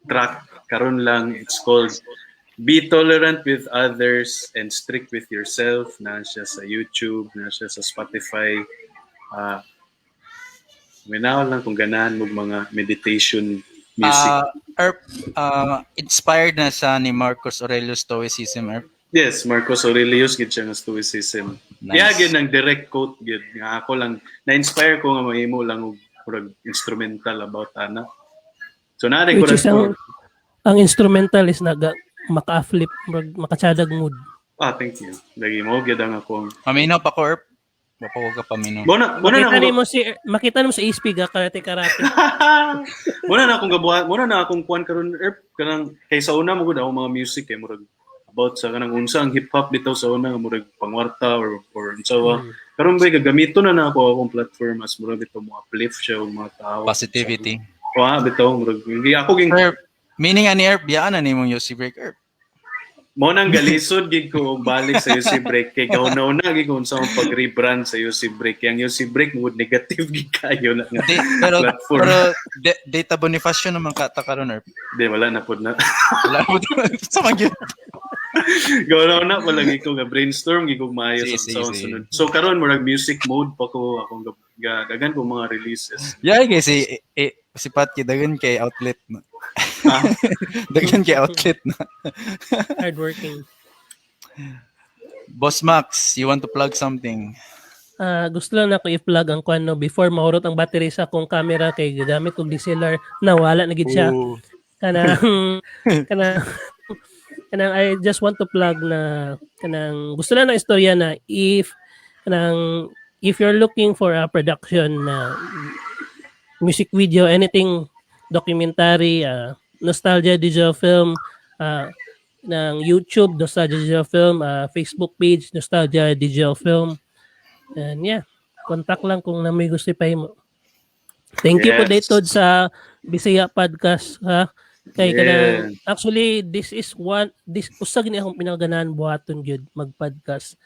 track karon lang. It's called "Be Tolerant with Others and Strict with Yourself." Na siya sa YouTube, na siya sa Spotify. Minaw lang kung ganahan mo mga meditation music. Erp, inspired na sa ni Marcus Aurelius Stoicism, Erp. Yes, Marcus Aurelius gid siya nga Stoicism. Nice. Yeah, gid nang direct quote gid nga ako lang na-inspire ko nga mahimo lang og murag instrumental about ana. So naa ko Which is ang instrumental is naga maka-flip, murag makatsadag mood. Ah, thank you. Lagi mo gid ang akong Paminaw pa ko, Erp. Wa pa ko ka paminaw. Muna na Makita akong nimo si makita nimo sa HP ga karate karate. Muna na akong gabuhat, muna na akong kuan karon, Erp, kanang kay sa una mo gud ako mga music kay murag about sa kanang unsa ang hip hop bitaw sa una nga murag pangwarta or unsa ba. Karon ba gagamito na na ako akong platform as murag bitaw mo uplift siya og mga tao. Positivity. Wa bitaw murag hindi ako ging Erp, meaning ani Erp, biyaan na nimong UC break, Erp. Mo nang galisod gid ko og balik sa UC Break kay gawnaw na gid ko unsa ang pag-rebrand sa UC Break. Kay ang UC Break mo negative gid kayo na nga Di, pero platform. pero Data Bonifacio naman ka ta karon, Erp. Di wala na pod na. Wala mo sa magyud. Gawnaw na pala gid ko ga brainstorm gid ko maayo Sige, sa sige, sa sige. sunod. So karon murag music mode pa ko akong dagan ko mga releases. Yeah, kay si eh, si Pat kay dagan kay outlet na. Ah. Dagan kay outlet na. Hardworking. Boss Max, you want to plug something? Ah, gusto lang nako i-plug ang kwan no before mahurot ang battery sa akong camera kay gigamit og DSLR, nawala na gid siya. Ooh. Kanang I just want to plug na kanang gusto lang na istorya na if kanang if you're looking for a production na music video, anything documentary, Nostalgia Digital Film, ng YouTube, Nostalgia Digital Film, Facebook page, Nostalgia Digital Film. And yeah, contact lang kung na may gusto ipahimo. Thank you po dito sa Bisaya Podcast ha. Kay kanang actually this is one this usa gini akong pinaganahan buhaton gyud mag-podcast.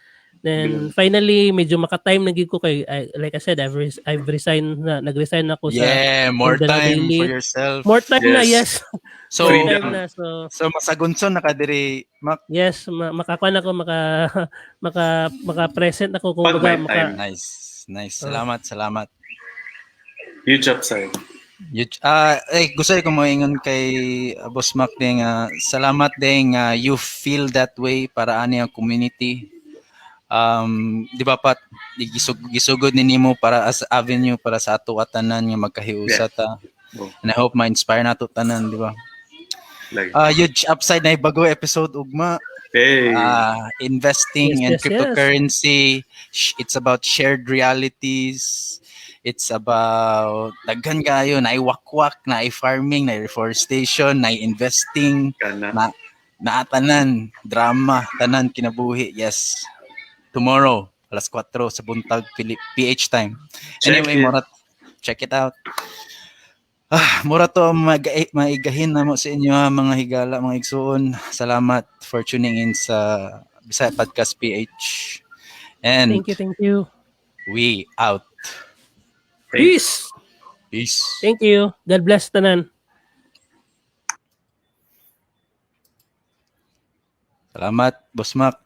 Then finally medyo maka-time na gyud ko kay like I said, I've resigned na, nag-resign ako sa Yeah, more Mindanao time Daily. for yourself. More time na, yes. So, More Freedom. time na, so so masagunson na ka diri, Mac. Yes, makakuan ako, maka maka maka-present ako kung Pag baga, may maka time. Nice. Nice. Salamat, salamat. Huge upside. Eh, gusto ko moingon kay Boss Mac din nga salamat din nga you feel that way para ani ang community. Di ba pat gisugod ni nimo para as avenue para sa ato tanan nga magkahiusa ta. Oh. And I hope ma-inspire nato tanan, di ba? Like, Huge upside na bago episode ugma. Hey. Investing in cryptocurrency. It's about shared realities. It's about daghan kayo, naay wakwak, naay farming, naay reforestation, naay investing, Kana. na naatanan, drama, tanan kinabuhi. Yes. Tomorrow, alas 4 sa buntag PH time. Check Anyway, it. mura check it out. Ah, mura to maigahin na mo sa inyo ha, mga higala, mga igsuon. Salamat for tuning in sa Bisaya Podcast PH. And Thank you, thank you. We out. Peace. Peace. Thank you. God bless tanan. Salamat, Boss Mac.